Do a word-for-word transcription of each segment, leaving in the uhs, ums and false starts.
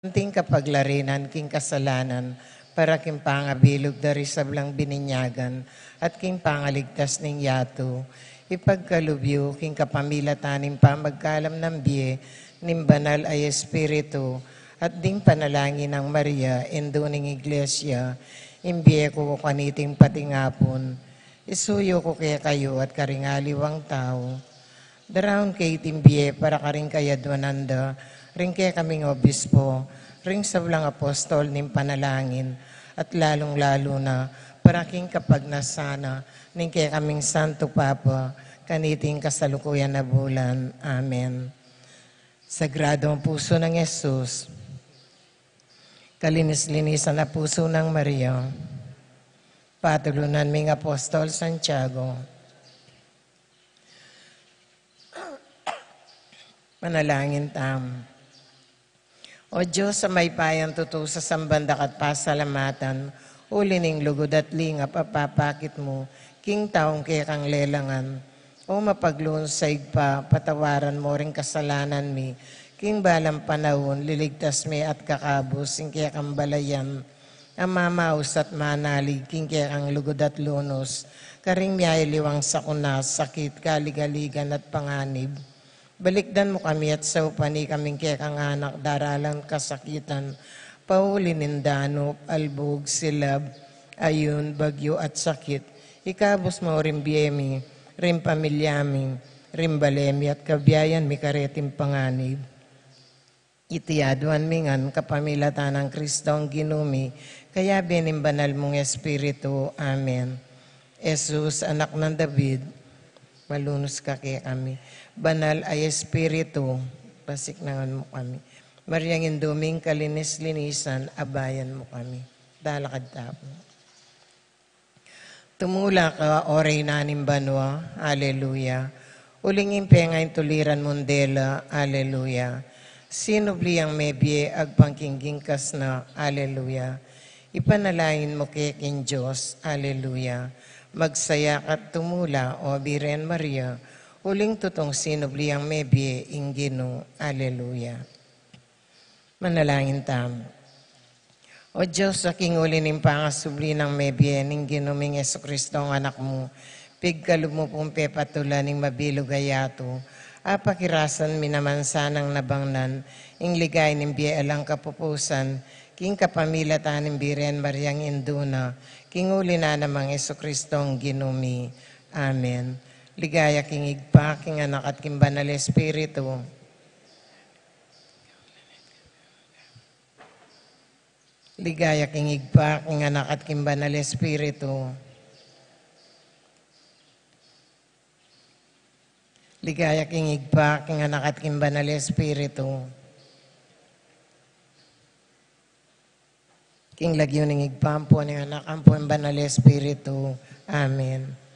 Anting kapaglarinan king kasalanan, para king pangabilug da ring sablang bininyagan, at king pangaligtas ning yatu. Ipagkalub yu king kapamilatan ning pamagkalam nang bie ning Banal a Espiritu, at ding panalangin nang Maria, Indu ning Iglesia, ing bie ku kaniting patingapun, isuyu ku kekayu at karing aliwang tau. Daraun ke iting bie para karing kayadwanan da ring kekaming obispo, ring sablang apostol ning panalangin, at lalung-lalu na para king kapagnasan na ning kekaming Santo Papa, kaniting kasalukuyan a bulan. Amen. Sagradong pusu nang Jesus, kalinis-linisan a pusu nang Maria, patulunan ming Apostol Santiago, manalangin tamu. O Dios a mayupayang tutu, sasamban da ka at pasalamatan, uli ning lugud at lingap a papakit mu king taung kekang lelangan. O mapaglunus a Ibpa, patawaran mu ring kasalanan mi, king balang panaun, liligtas mi at kakabus ing kekang balayan, a mamaus at manalig king kekang lugud at lunus, karing miyaliwang sakuna, sakit, kaligaligan at panganib. Balikdan mu kami at saupan ikaming kekang anak daralan kasakitan, pauli ning danup, albug, silab, ayun, bagyu at sakit. Ikabus mu ring bie mi, ring pamilya mi, ring bale mi at kabiayan mi kareting panganib. Iti aduan mi ngan kapamilatan nang Kristong Ginu mi, kayabe ning Banal mung Espiritu. Amen. Jesus, Anak nang David, malunus ka kekami. Banal a Espiritu, pasiknangan mu kami. Mariang Indu ming kalinis-linisan, abayan mu kami. Talakad tamu. Tumula ka, O Reyna ning banua. Aleluya. Uling ing penga ing tuliran mung dela. Aleluya. Sinubli yang mebie, agpang king gingkas na. Aleluya. Ipanalangin mu ke king Dios. Aleluya. Magsaya ka't tumula, O Birhen Maria, uling tutung sinubli yang mebie ing Ginu. Aleluya. Manalangin tamu. O Dios, a king uli ning pangasubli nang mebie ning Ginu ming Jesucristo, Anak mu, pigkalub mu pung pepatulan ing mabilug a yatu, apakirasan mi naman sanang nabangnan ing ligaya ning bie alang kapupusan, king kapamilatan ning Birhen Mariang Indu na, king uli na namang Jesucristong Ginu mi. Amen. Ligaya king Ibpa, king Anak, at king Banal Espiritu. Ligaya king Ibpa, king Anak, at king Banal Espiritu. Ligaya king Ibpa, king Anak, at king Banal Espiritu. King lagyu ning Ibpa, ampo ning Anak, ampo ning Banal Espiritu. Amen.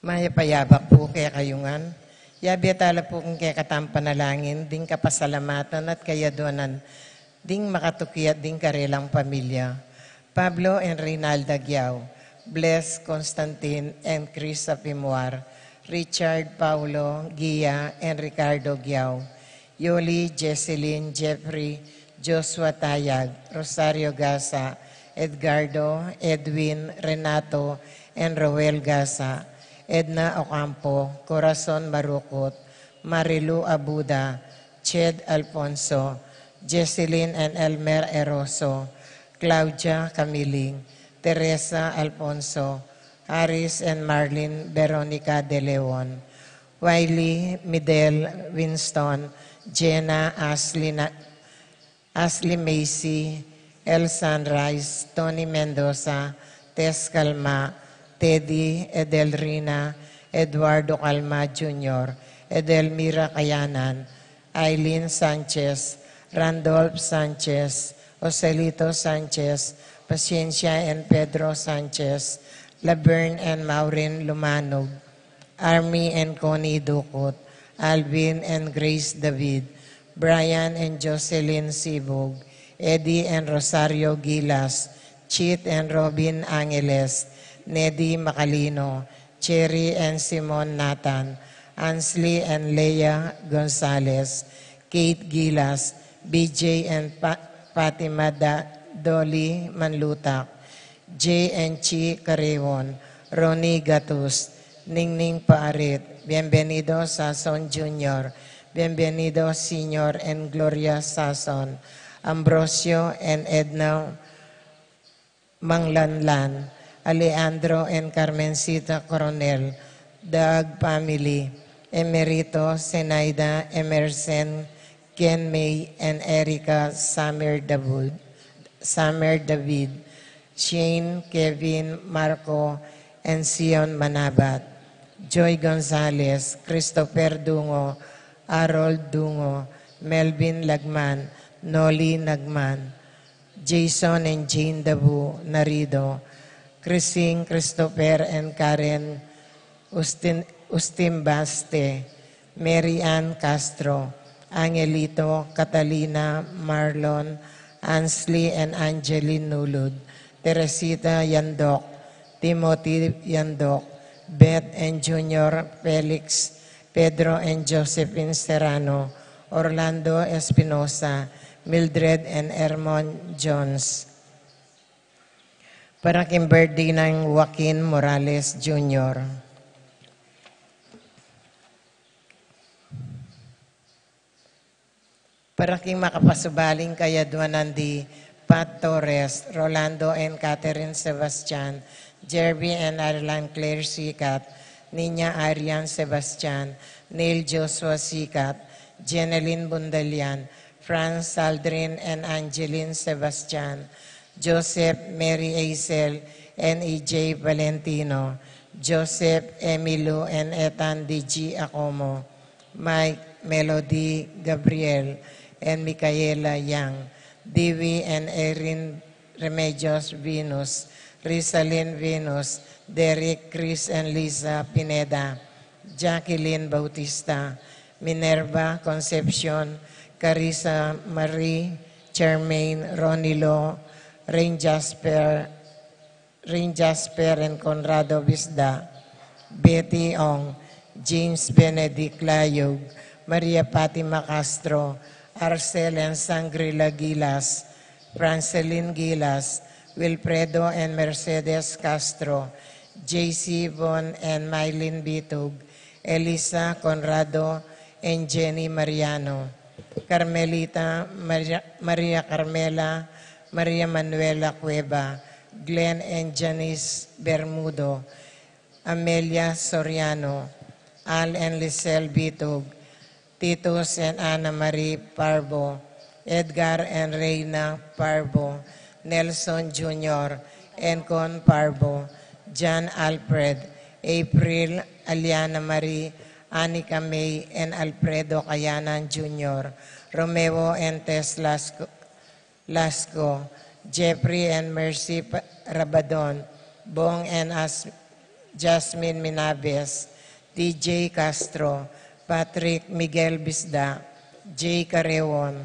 Mayap a yabak pu kekayu ngan. Yabe tala pu king kekatang panalangin ding kapasalamatan at kayadwanan ding makatuki at ding karelang pamilya. Pablo and Reynalda Giao, Bles, Constantine, and Chris Apimuar, Richard, Paulo, Gia, and Ricardo Giao, Yoli, Jesselyn, Jeffrey, Joshua Tayag, Rosario Gasa, Edgardo, Edwin, Renato, and Roel Gasa, Edna Ocampo, Corazon Marukut, Marilu Abuda, Ched Alfonso, Jesselyn and Elmer Eroso, Claudia Camiling, Teresa Alfonso, Harris and Marlene Veronica De Leon, Wiley Midel Winston, Jenna Ashley, Na- Ashley Macy, El Sunrise, Tony Mendoza, Tess Calma, Teddy, Edelrina, Eduardo Calma Junior, Edelmira Kayanan, Aileen Sanchez, Randolph Sanchez, Joselito Sanchez, Paciencia and Pedro Sanchez, Laverne and Maureen Lumanog, Army and Connie Ducot, Alvin and Grace David, Brian and Jocelyn Sibog, Eddie and Rosario Gilas, Chit and Robin Angeles, Neddy Macalino, Cherry and Simon Nathan, Ansley and Leah Gonzalez, Kate Gilas, B J and Pa- Fatima Da- Dolly Manlutak, J and Chi Carreon, Ronnie Gatus, Ningning Paarit, Bienvenido Sason Junior, Bienvenido Senior and Gloria Sason, Ambrosio and Edna Manglanlan, Alejandro and Carmencita Coronel, Doug family, Emerito, Zenaida, Emerson, Ken May, and Erica Summer David, Summer David, Shane, Kevin, Marco, and Sion Manabat, Joy Gonzalez, Christopher Dungo, Harold Dungo, Melvin Lagman, Noli Nagman, Jason and Jane Dabu Narido, Christine, Christopher and Karen Ustin, Ustin Baste, Mary Ann Castro, Angelito, Catalina, Marlon, Ansley and Angeline Nulud, Teresita Yandok, Timothy Yandok, Beth and Junior Felix, Pedro and Josephine Serrano, Orlando Espinosa, Mildred and Ermon Jones. Para king birthday nang Joaquin Morales Junior. Para king makapasubaling kayadwanan di Pat Torres, Rolando and Catherine Sebastian, Jerby and Arlan Claire Sikat, Nina Arian Sebastian, Neil Joshua Sikat, Jeneline Bundalian, Franz Aldrin and Angeline Sebastian, Joseph, Mary Aisel, and E J Valentino, Joseph, Emilu, and Ethan D G Acomo, Mike, Melody, Gabriel, and Micaela Yang, Divi and Erin Remedios Venus, Rizalin Venus, Derek, Chris, and Lisa Pineda, Jacqueline Bautista, Minerva Concepcion, Carissa Marie, Charmaine, Ronilo, Rain Jasper, Rin Jasper and Conrado Bisda, Betty Ong, James Benedict Layug, Maria Fatima Castro, Arcel and Sangrila Gilas, Francelin Gilas, Wilfredo and Mercedes Castro, J C Bon and Mylene Bitug, Elisa Conrado and Jenny Mariano, Carmelita, Maria, Maria Carmela, Maria Manuela Cueva, Glenn and Janice Bermudo, Amelia Soriano, Al and Lisel Bitug, Titus and Ana Marie Parbo, Edgar and Reina Parbo, Nelson Junior and Con Parbo, John Alfred, April, Aliana Marie, Anika May, and Alfredo Kayanan Junior, Romeo and Tess Lasco, Lasco, Jeffrey and Mercy Pa- Rabadon, Bong and As- Jasmine Minabes, D J Castro, Patrick Miguel Bisda, J Carreon,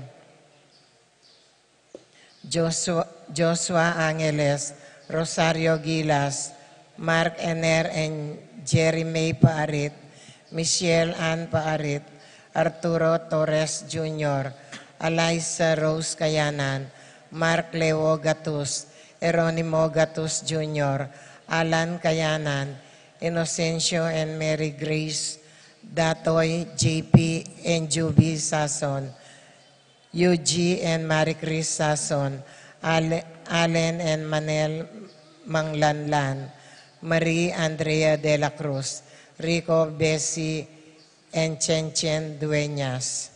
Joshua, Joshua Angeles, Rosario Gilas, Mark Ener and Jerry May Paarit, Michelle Ann Paarit, Arturo Torres Junior, Eliza Rose Kayanan, Mark Leo Gatus, Eronimo Gatus Junior, Alan Kayanan, Inocencio and Mary Grace, Datoy, J P, and Juby Sason, Yuji and Marie Chris Sason, Ale-, Allen and Manel Manglanlan, Marie Andrea de la Cruz, Rico Bessie and Chen Chen Dueñas.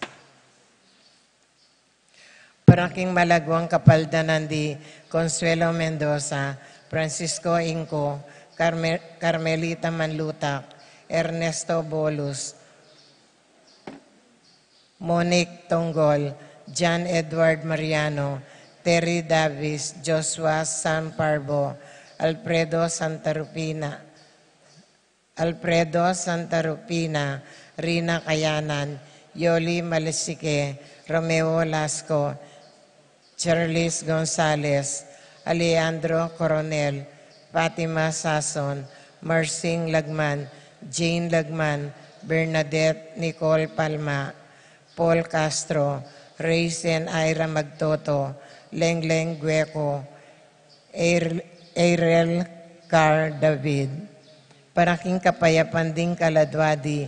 Para king malaguang kapaldanan di Consuelo Mendoza, Francisco Inco, Carme-, Carmelita Manlutak, Ernesto Bolus, Monique Tongol, John Edward Mariano, Terry Davis, Joshua San Parbo, Alfredo Santa Rufina, Alfredo Santa Rufina, Rina Kayanan, Yoli Malisique, Romeo Lasco, Charles Gonzalez, Alejandro Coronel, Fatima Sason, Marsing Lagman, Jane Lagman, Bernadette Nicole Palma, Paul Castro, Raisin Ira Magtoto, Lengleng Gueco, Air-, Airel Car David. Para king kapayapan ding kaladwa di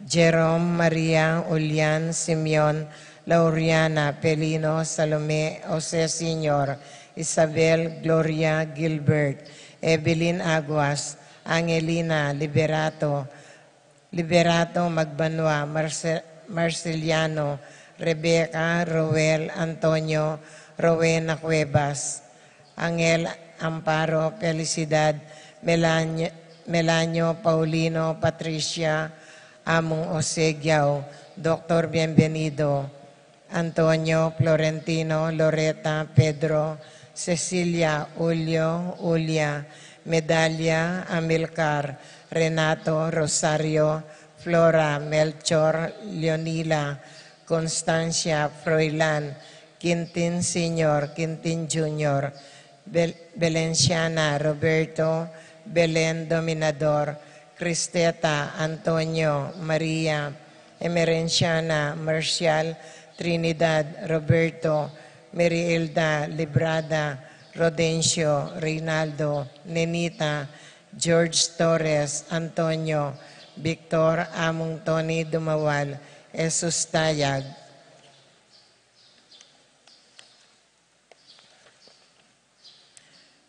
Jerome Maria Ulian Simeon Lauriana Pelino Salome Jose Senior Isabel Gloria Gilbert Evelyn Aguas Angelina Liberato Liberato Magbanua, Marce-, Marceliano, Rebecca, Roel, Antonio, Rowena Cuevas, Angel, Amparo, Felicidad, Melanio, Melanio, Paulino, Patricia, Among Osegiao, Doctor Bienvenido, Antonio, Florentino, Loreta, Pedro, Cecilia, Julio, Julia, Medalia, Amilcar, Renato, Rosario, Flora, Melchor, Leonila, Constancia, Froilan, Quintin Senior, Quintin Junior, Bel-, Belenciana, Roberto, Belen, Dominador, Cristeta, Antonio, Maria, Emerenciana, Marcial, Trinidad, Roberto, Merielda, Librada, Rodencio, Reynaldo, Nenita, George Torres, Antonio, Victor, Among Tony Dumawal, Jesus Tayag.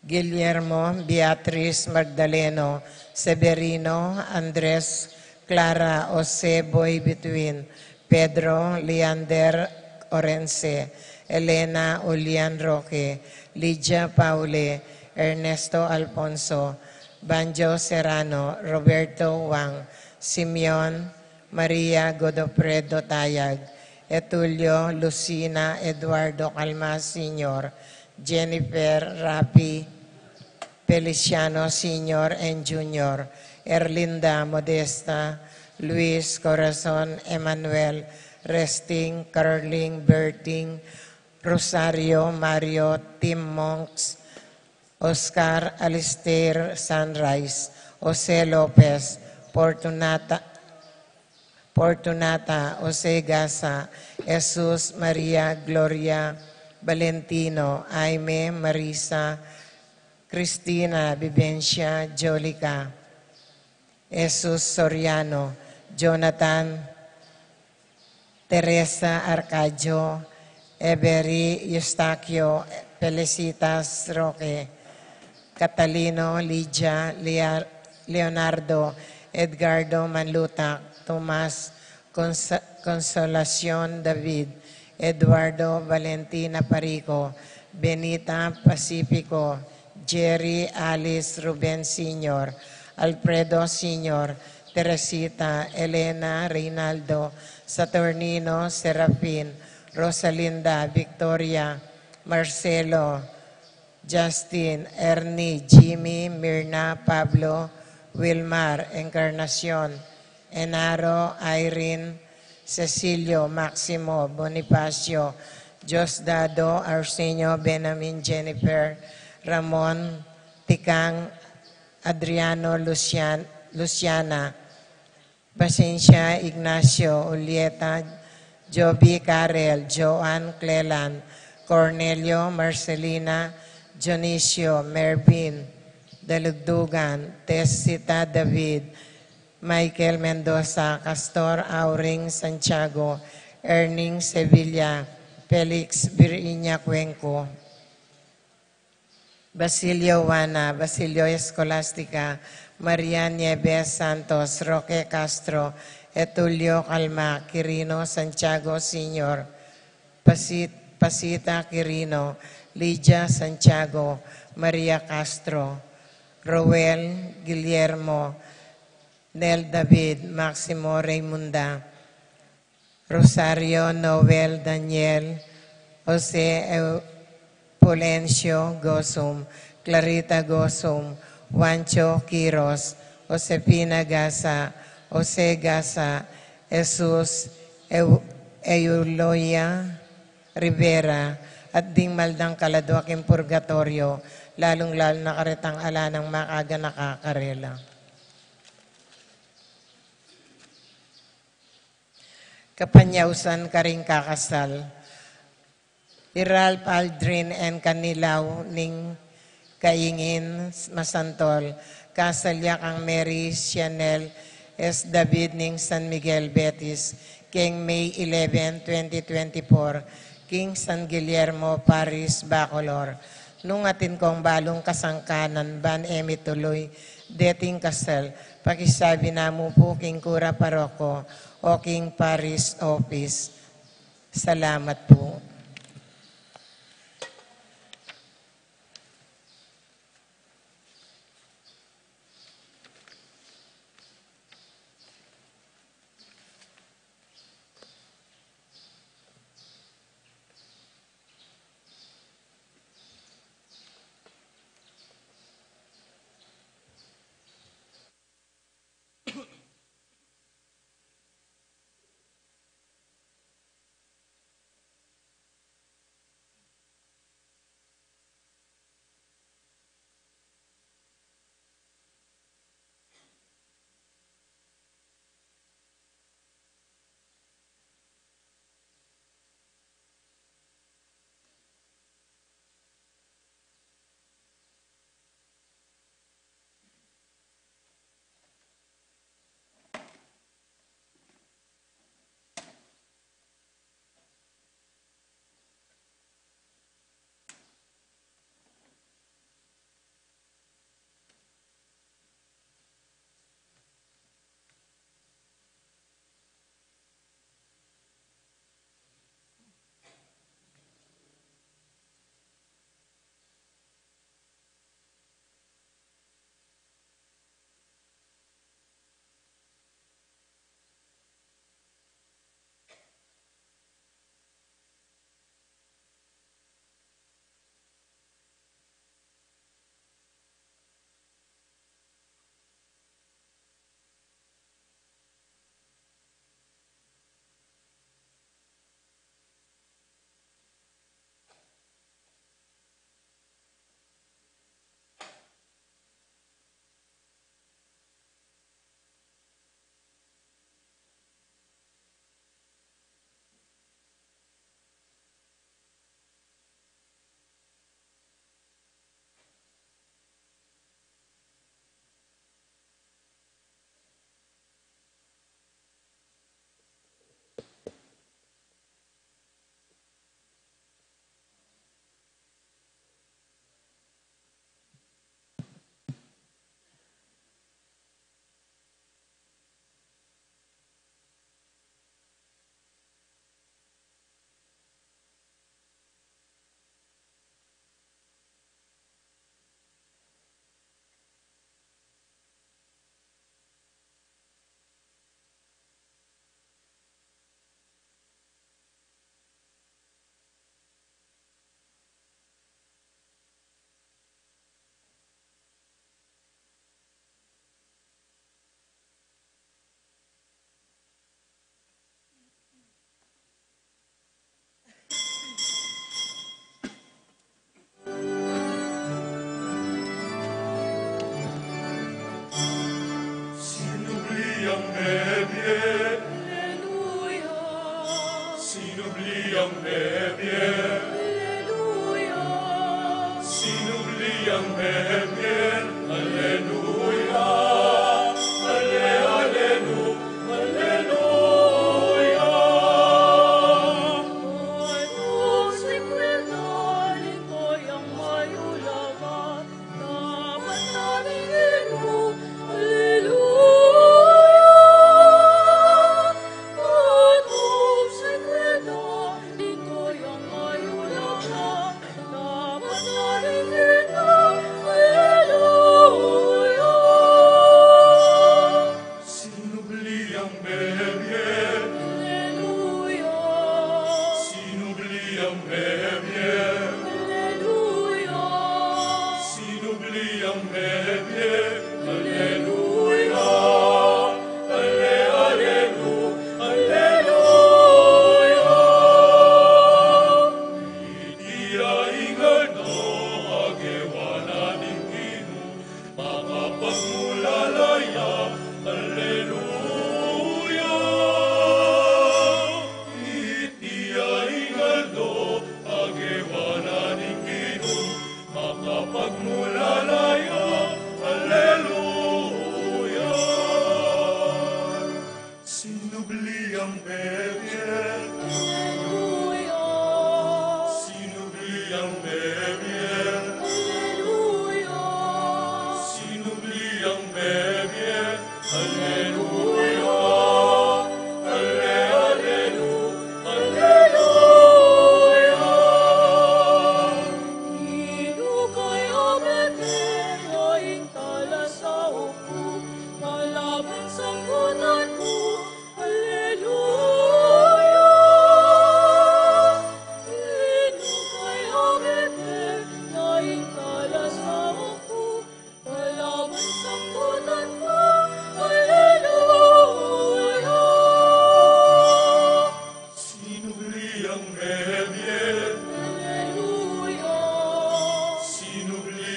Guillermo, Beatriz Magdaleno, Severino, Andres, Clara, Jose, Boy Between, Pedro, Leander, Orense, Elena, Julian Roque, Lydia Paule, Ernesto Alfonso, Banjo Serrano, Roberto Wang, Simeon, Maria Godofredo Tayag, Etulio, Lucina, Eduardo Calma Senior, Jennifer, Rafi, Feliciano Senior and Junior, Erlinda, Modesta, Luis, Corazon, Emmanuel, Resting, Carling, Berting, Rosario, Mario, Tim Monks, Oscar, Alistair, Sunrise, Jose Lopez, Fortunata, Fortunata, Jose Gasa, Jesus, Maria, Gloria, Valentino, Jaime, Marisa, Cristina, Vivencia, Jolica, Jesus Soriano, Jonathan, Teresa Arcadio, Every Eustaquio, Felicitas Roque, Catalino, Lydia, Lea-, Leonardo, Edgardo Manlutac, Tomas, Cons-, Consolacion David, Eduardo, Valentina Parico, Benita Pacifico, Jerry, Alice, Ruben Senior, Alfredo Senior, Teresita, Elena, Reynaldo, Saturnino, Serafin, Rosalinda, Victoria, Marcelo, Justin, Ernie, Jimmy, Mirna, Pablo, Wilmar, Encarnacion, Enaro, Irene, Cecilio, Maximo, Bonifacio, Diosdado, Arsenio, Benjamin, Jennifer, Ramon, Tikang, Adriano, Lucian-, Luciana, Pasencia, Ignacio, Julieta, Joby, Karel, Joan, Clelan, Cornelio, Marcelina, Dionisio, Mervin, Dalugdugan, Tessita, David, Michael Mendoza, Castor, Auring, Santiago, Erning, Sevilla, Felix, Virginia, Cuenco. Basilio Juana, Basilio Escolastica, Maria Nieves Santos, Roque Castro, Etulio Calma, Quirino Santiago Senior, Pasit-, Pasita Quirino, Lydia Santiago, Maria Castro, Roel Guillermo, Nel David, Maximo Raymunda, Rosario Noel Daniel, Jose Eu-, Pulencio Gosum, Clarita Gosum, Juancho Quiros, Josefina Gasa, Jose Gasa, Jesus Eu-, Euloya Rivera, at ding maldang kaladwa king purgatorio, lalung-lalu na karetang ala nang makaganaka karela. Kapanyausan karing kakasal. I Ralph Aldrin N. Canilau ning Kaingin, Masantol, kasal ya kang Mary Chanel S. David ning San Miguel, Betis, keng May eleven, twenty twenty-four, king San Guillermo Parish, Bacolor. Nung atin kong balung kasangkanan ban e mituluy deting kasal, pakisabi na mu pu king kura paroko o king parish office. Salamat pu. Sinubli yang mebie. Aleluya. Sinubli yang mebie. Aleluya. Sinubli yang mebie. Aleluya. Ale-, alelu-, aleluya.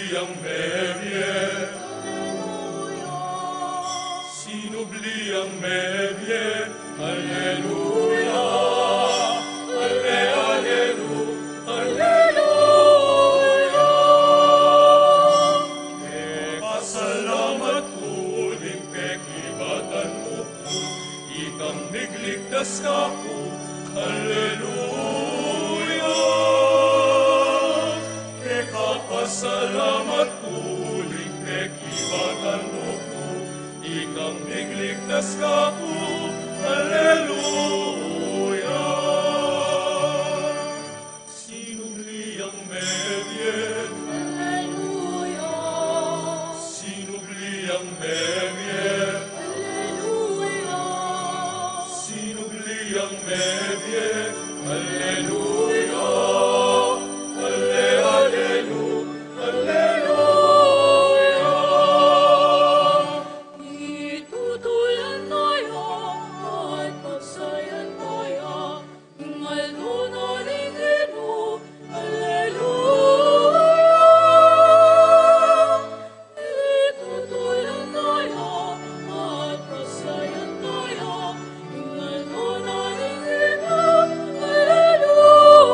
Yang mebie. Sinubli yang mebie. Aleluya. Ale, alelu-, aleluya. Kekasalamat ku ling pekibatan mu ku, ikang migligtas kaku. Aleluya. Keka pasalamat ku ling pekibatan mu ku, ikang migligtas kaku. Aleluya. Sinubli yang mebie. Aleluya. Sinubli yang mebie. Aleluya. Sinubli yang mebie. Aleluya. Ale, alelu-, aleluya. Itutulan taya at pagsayan taya. Ngaldo na ning Ginu, aleluya. Itutulan taya at pasayan taya, ngaldo na ning Ginu, aleluya.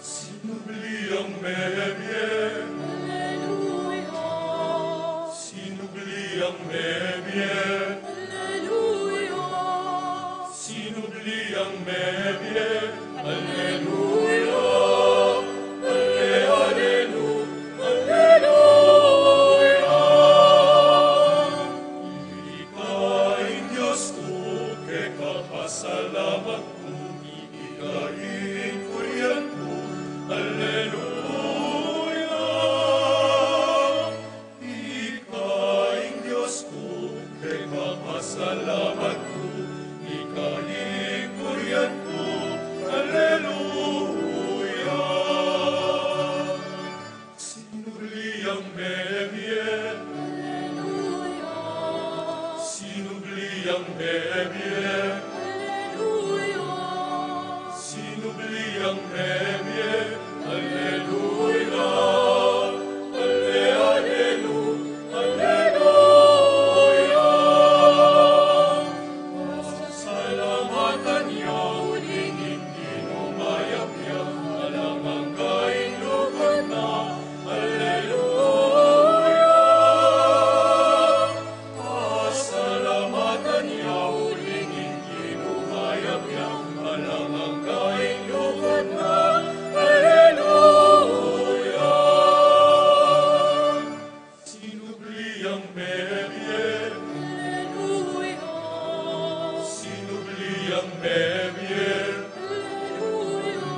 Sinubli yang mebie. Aleluya. Sinubli yang mebie. Aleluya. Sinubli yang mebie. Aleluya. Ale, alelu-, aleluya. Ika ing Dios ku, keka pasalamat ku, ika ing purian ku. Aleluya. Ika ing Dios ku, keka pasalamat ku, ika ing purian ku. Aleluya. Sinubli yang mebie. Aleluya. Sinubli yang mebie. Aleluya. Sinubli yang mebie. Aleluya. Ale, alelu-, aleluya. Pasalamatan ya uling ing Ginu, mayap ya, alang angga ing lugud na. Aleluya. Pasalamatan ya uling ing Ginu, mayap ya, alang angga ing lugud na. Aleluya. Sinubli yang mebie. Aleluya. Sinubli yang mebie. Aleluya.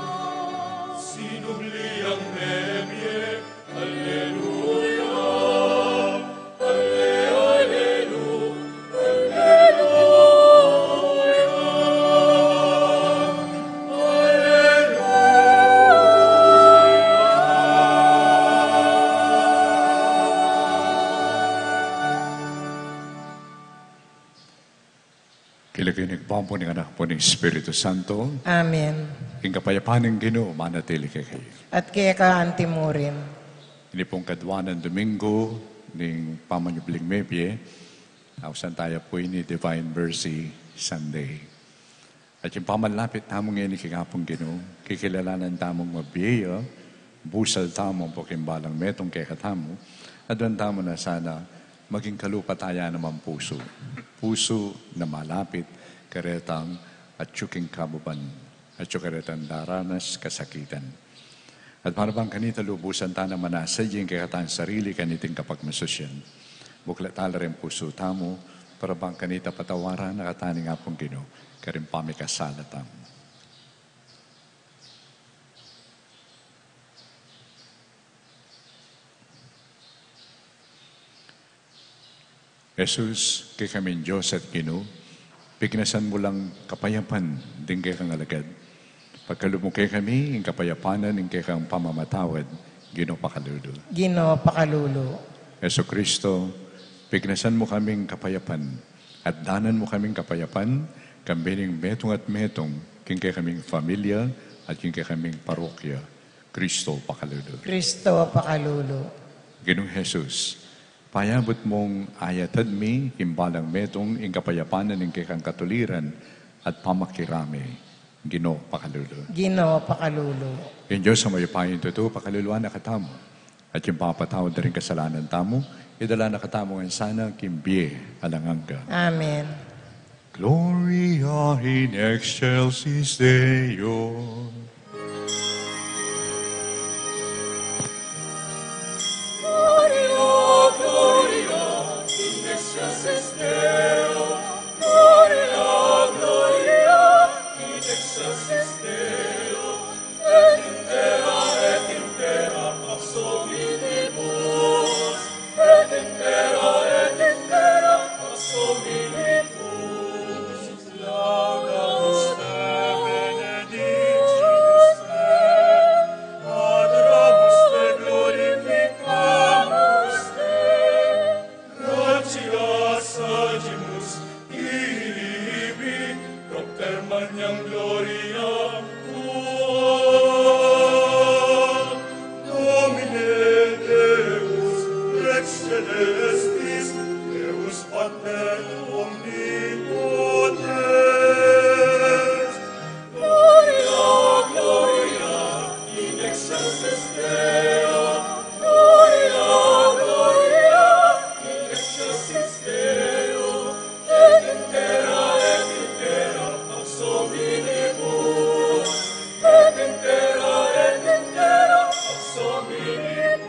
Sinubli yang mebie. Aleluya. Ale, alelu-, aleluya. Aleluya. King lagyu ning Ibpa, ampo ning Anak, ampo ning Espiritu Santo. Amen. Ing kapayapan ning Ginu manatili kekayu. At keka anti mu rin. Ini pung kadwa nang Domingo ning pamanyubling mebie, ausan taya pu ini Divine Mercy Sunday. At ing pamanlapit tamu ngeni king Apung Ginu, kikilalanan tamung mabie ya, busal tamu ampo king balang metung kekatamu, aduan tamu na sana maging kalupa taya namang pusu, pusu na malapit karetang atyu king kabuban, atyu karetang daranas kasakitan. At para bang kanita lubusan ta na manasa ing kekatang sarili kaniting kapagmasusyan, buklat tala ring pusu tamu, para bang kanita patawaran na kata ning Apung Ginu karing pamikasala tamu. Jesus, kekaming Dios at Ginu, pignasan mu lang kapayapan ding kekang alagad. Pagkalub mu kekami ing kapayapan na ning kekang pamamatawad, Ginu pakalulu. Ginu pakalulu. Jesucristo, pignasan mu kaming kapayapan, at danan mu kaming kapayapan, kambe ning metung at metung, king kekaming familia, at king kekaming parokya. Kristo pakalulu. Kristo pakalulu. Ginung Jesus, payabut mung ayatad mi king balang metung ing kapayapan ning kekang katuliran at pamakirami. Ginu pakalulu. Ginu pakalulu. Ing Dios a mayupaya king tutu, pakaluluan na katamu. At ing papatawad da ring kasalanan tamu, idala na katamu ngan sana king bie alang angga. Amen. Gloria in excelsis Deo. Gloria, Gloria in excelsis Deo. Gloria, Gloria in excelsis Deo. Et in terra, et in terra pax hominibus. Et in terra, et in terra pax hominibus. Laudamus te, benedicimus te, adoramus te, glorificamus te. Gratias agimus tibi, propter magnam gloriam tuam. Domine Deus, Rex celestis, Deus Pater omnipotens. Gloria, Gloria in excelsis Deo. Gloria, Gloria in excelsis Deo. Et in terra, et in terra pax hominibus. Et in terra, et in terra pax hominibus.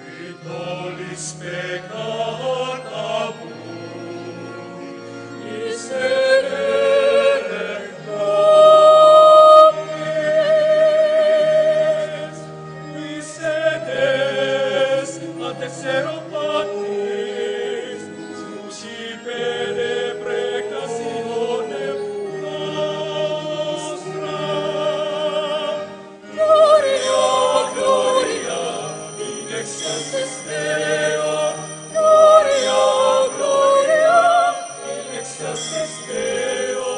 Quid tollis peccata mundi, miserere nobis. Qui sedes ad exero patris, crucifere, precationem nostra. Gloria, Gloria in excelsis Deo. Gloria, Gloria in excelsis Deo.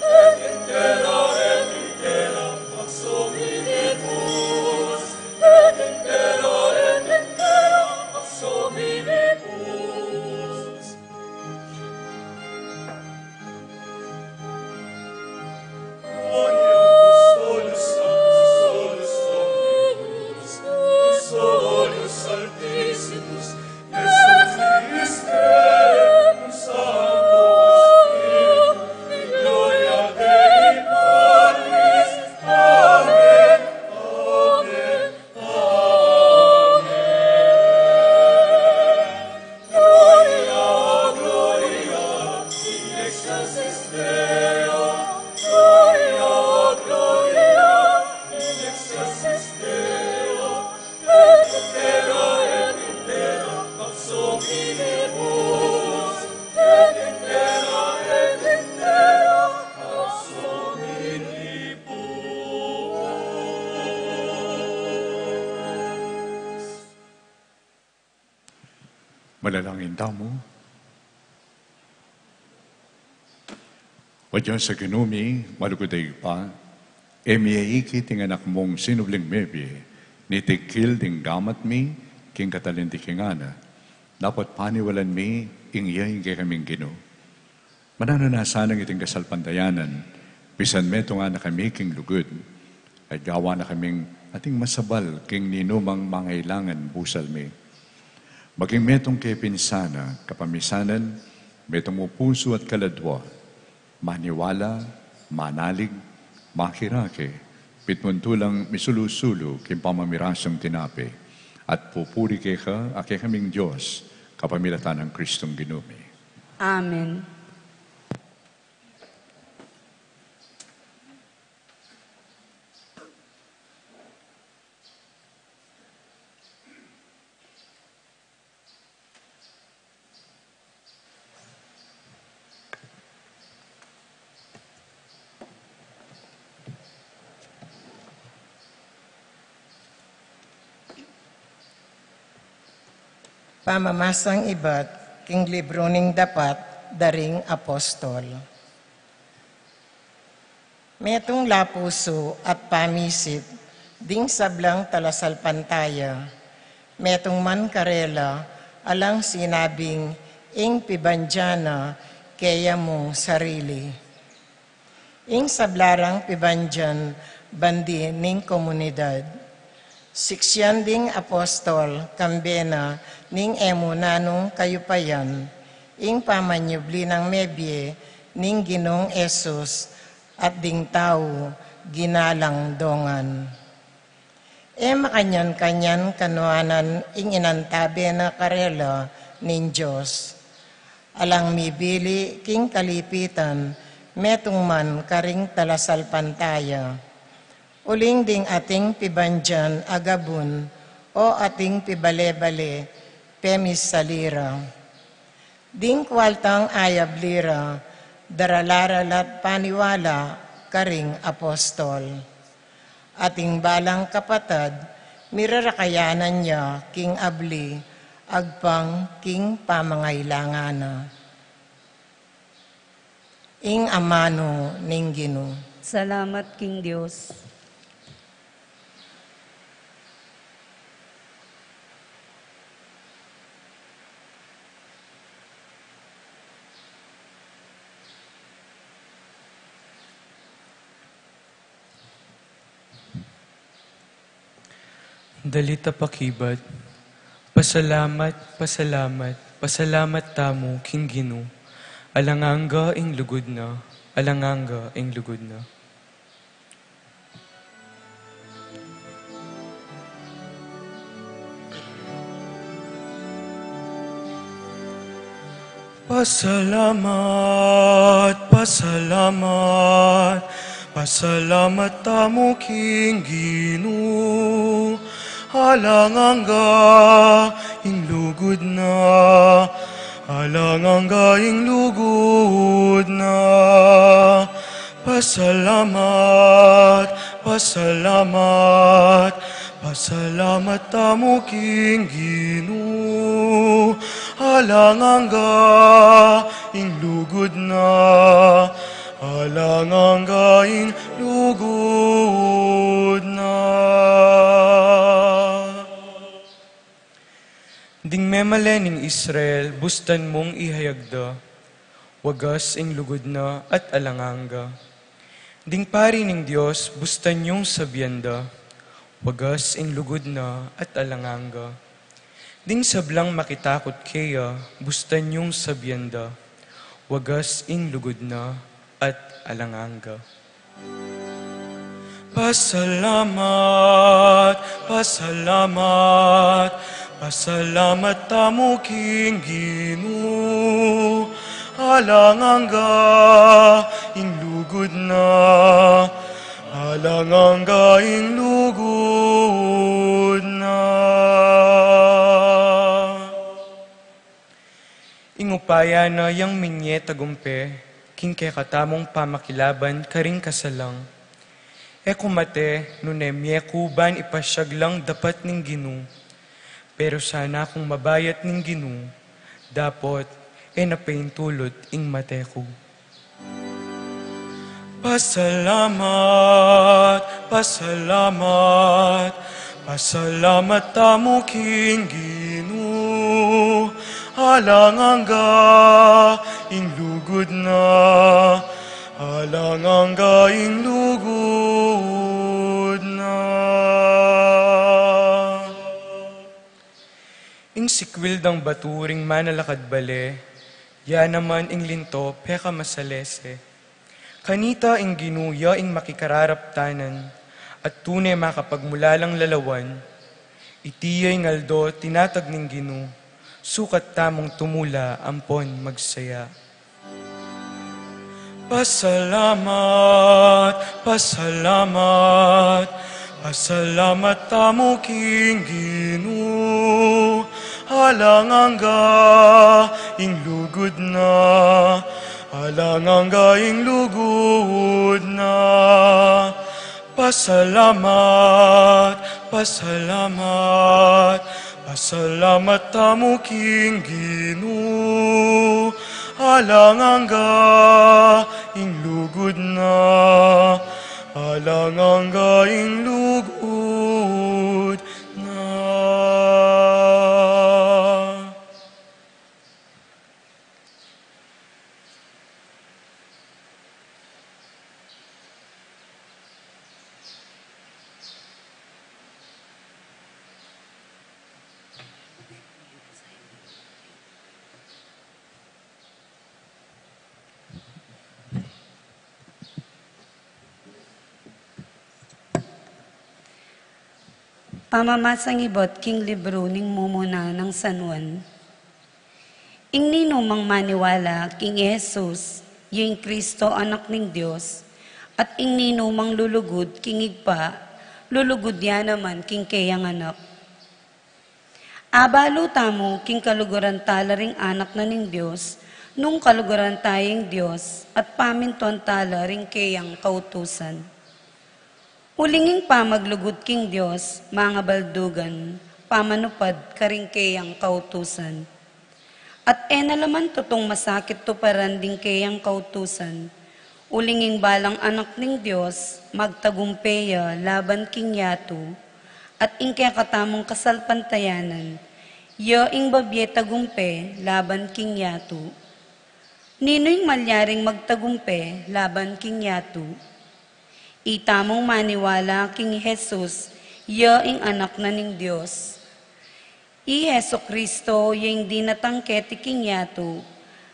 Et in terra, et in terra pax hominibus. Et in terra, et in terra pax hominibus. Gloria, Gloria in excelsis Deo. Gloria, Gloria in excelsis Deo. Et in terra, et in terra pax hominibus. Et in terra, et in terra pax hominibus. Manalangin tamu. O Dios a Ginu mi, malugud a Ibpa, e mi ikit ing Anak mung sinubling mebie, niti kil ding gamat mi, king katalin ding kingana, dapot paniwalan mi, ing iya ing kekaming Ginu. Mananu na sanang iting kasalpantayanan, misan metung na kami king lugud, at gawa na kaming ating masabal king ninumang mangailangan busal mi. Maging metung ke pin sana, kapamisanan, metung mu pusu at kaladua, maniwala, manalig, makirake, pitmuntulang misulu-sulu king pamamirasung tinape, at pupuri keka a kekaming Dios, kapamilatan nang Kristong Ginu mi. Amen. Pamamasang ibat king libru ning dapat da ring apostol. Metung la pusu at pamisit ding sablang talasalpantaya, metung man karela alang sinabing ing pibandian na keya mung sarili. Ing sabla rang pibandian bandi ning komunidad. Siksian ding apostol kambe na ning e mu nanung kayupayan ing pamanyubli nang mebie ning Ginung Jesus at ding tau ginalang dongan. E makanyan-kanyan kanuanan ing inantabe na karela ning Dios. Alang mibili king kalipitan, metung man karing talasalpantaya. Uling ding ating pibandian a gabun o ating pibale-bale, pemisalira. Ding kualtang ayabli ra, darala ra la't paniwala karing apostol. Ating balang kapatad, mirarakayanan ya king abli, agpang king pamangailangan na. Ing amanu ning Ginu. Salamat king Dios. Dalit a pakibat. Pasalamat, pasalamat, pasalamat tamu king Ginu. Alang angga ing lugud na, alang angga ing lugud na. Pasalamat, pasalamat, pasalamat tamu king Ginu. Alang angga ing lugud na, alang angga ing lugud na. Pasalamat, pasalamat, pasalamat tamu king Ginu. Alang angga ing lugud na, alang angga ing lugud na. Ding memalen ning Israel, bustan mung ihayag da, wagas ing lugud na at alang angga. Ding pari ning Dios, bustan yung sabian da, wagas ing lugud na at alang angga. Ding sablang makitakut keya, bustan yung sabian da, wagas ing lugud na at alang angga. Pasalamat, pasalamat, pasalamat tamu king Ginu. Alang angga ing lugud na, alang angga ing lugud na. Ing upaya na yang minye tagumpe king kekatamung pamakilaban karing kasalang. E ku mate nune mie ku ban ipasiag lang dapat ning Ginu. Pero sana kung mabayat ning Ginu, dapot e na paintulut ing mate ku. Pasalamat, pasalamat, pasalamat tamu king Ginu. Alang angga ing lugud na, alang angga ing lugud na. Ing sikwil dang batu ring manalakad bale, ya naman ing linto peka masalese. Kanita ing Ginu ya ing makikararaptanan, at tune makapagmulalang lalawan. Iti ya ing aldo tinatag ning Ginu, sukat tamung tumula ampon magsaya. Pasalamat, pasalamat, pasalamat tamu king Ginu. Alang angga ing lugud na, alang angga ing lugud na. Pasalamat, pasalamat, Salamat tamu king Ginu, alang angga ing lugud na, alang angga ing lugud na. Pamamasang ibat king libru ning mumuna nang San Juan. Ing ninumang maniwala king Jesus, ya ing Kristo, Anak ning Dios, at ing ninumang lulugud king Ibpa, lulugud ya naman king keyang Anak. Abalu tamu king kaluguran tala ring anak na ning Dios, nung kaluguran taya ing Dios, at pamintuan tala ring keyang kautusan. Uling ing pamaglugud king Dios, mangabaldugan, pamanupad karing keyang kautusan. At e na la man tutung masakit tuparan ding keyang kautusan. Uling ing balang anak ning Dios, magtagumpe ya laban king yatu, at ing kekatamung kasalpantayanan, ya ing babie tagumpe laban king yatu. Ninu ing malyaring magtagumpe laban king yatu? Itamung maniwala king Jesus, ya ing Anak na ning Dios. I Jesu-Cristo, ya ing dinatang keti king yatu,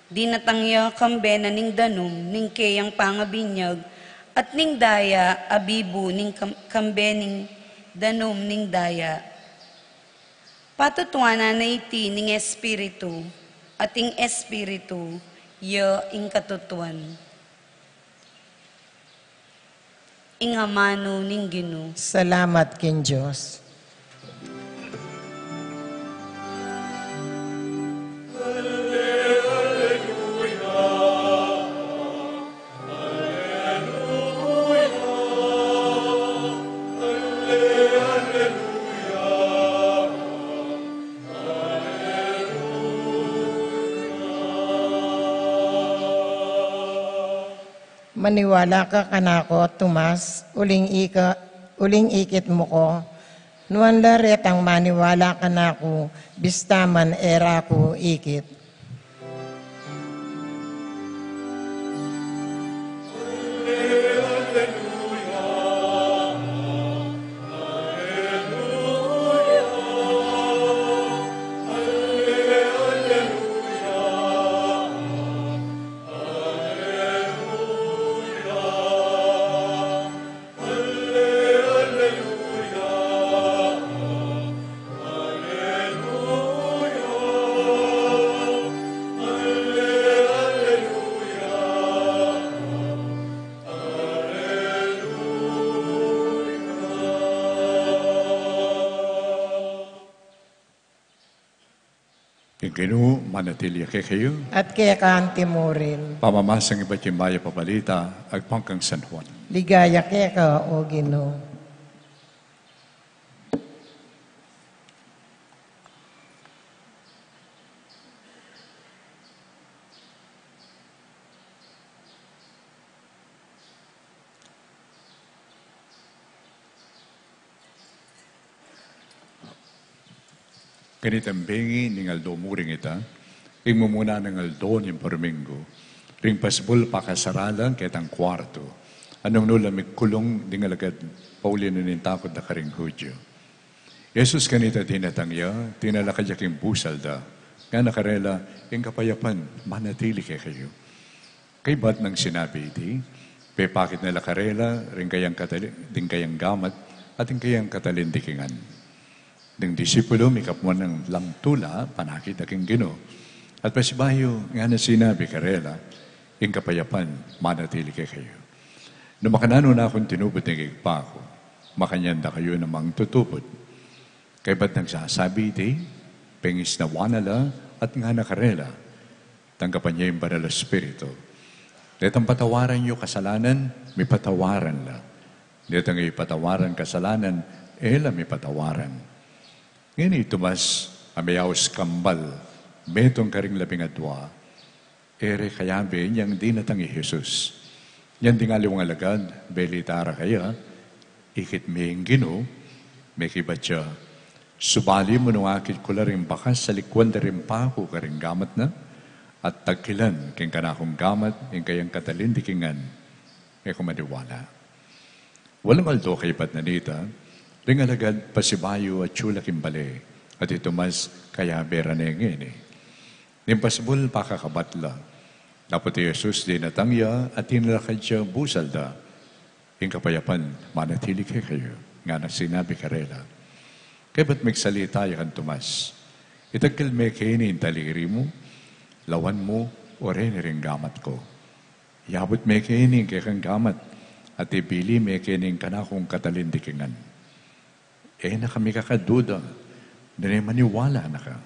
dinatang ya kambe na ning danum ning keyang pangabinyag, at ning daya abibu ning kam-, kambe ning danum ning daya. Patutuanan na iti ning Espiritu, at ing Espiritu, ya ing katutuan. Ing amanu ning Ginu. Salamat king Dios. Maniwala ka kanaku, Tomas, uling ika, uling ikit mu ku. Nuan la retang maniwala kanaku, bista man e ra ku ikit. Ing Ginu manatili ya kekayu. At keka anti murin. Pamamasang ibat king Mayap a Balita agpang kang San Juan. Ligaya keka, O Ginu. Kanitang bengi ning aldo mu ring ita, ing mumuna nang aldo ning paruminggu, ring pasbul pakasaralan ketang kuartu, a nung nu la mikulung ding alagad pauli na ning takut da karing Judio. Jesus kanita dinatang ya, tinalakad ya king busal da, ngana karela, ing kapayapan manatili kekayu. Kaybat nang sinabi iti, pepakit na la karela ring kayang katali-, ding kayang gamat, at ing kayang katalindikingan. Ding disipulu mikapmuan lang tula, panakit da king Ginu. At pasibayu, ngana sinabi karela, ing kapayapan manatili kekayu. Nung makananu na kung tinubud ning Ibpa ku, makanyan da kayu namang tutubud. Kaybat nang sasabi iti, pengisnawan na la, at ngana karela, tanggapan ye ing Banal a Espiritu. Detang patawaran yu kasalanan, mipatawaran la. Detang e patawaran kasalanan, e la mipatawaran. Ngeni i Tomas, a meyaus kambal, metung karing labing adua, e re kayabe inyang dinatang i Jesus. Inyang ding aliwang alagad, belita ra kaya, ikit me ing Ginu, mekibat ya, subali mu nung akit ku la ring bakas a likuan da ring paku karing gamat na, at tagkilan king kanakung gamat ing kayang katalindikingan, e ku maniwala. Walung aldo kaybat na nita, ring alagad pasibayu atyu la king bale, at i Tomas kayabe ra ne ngeni. Ning pasbul pakakabat la. Dapot i Jesus dinatang ya at tinalakad ya busal da. Ing kapayapan manatili kekayu, ngana sinabi karela. Kaybat migsalita ya kang Tomas, itagkil me keni ing taliri mu, lawan mu, o reni ring gamat ku. Yabut me keni ing kekang gamat, at ibili me keni ing kanakung katalindikingan. E na ka mikakaduda, nune maniwala na ka.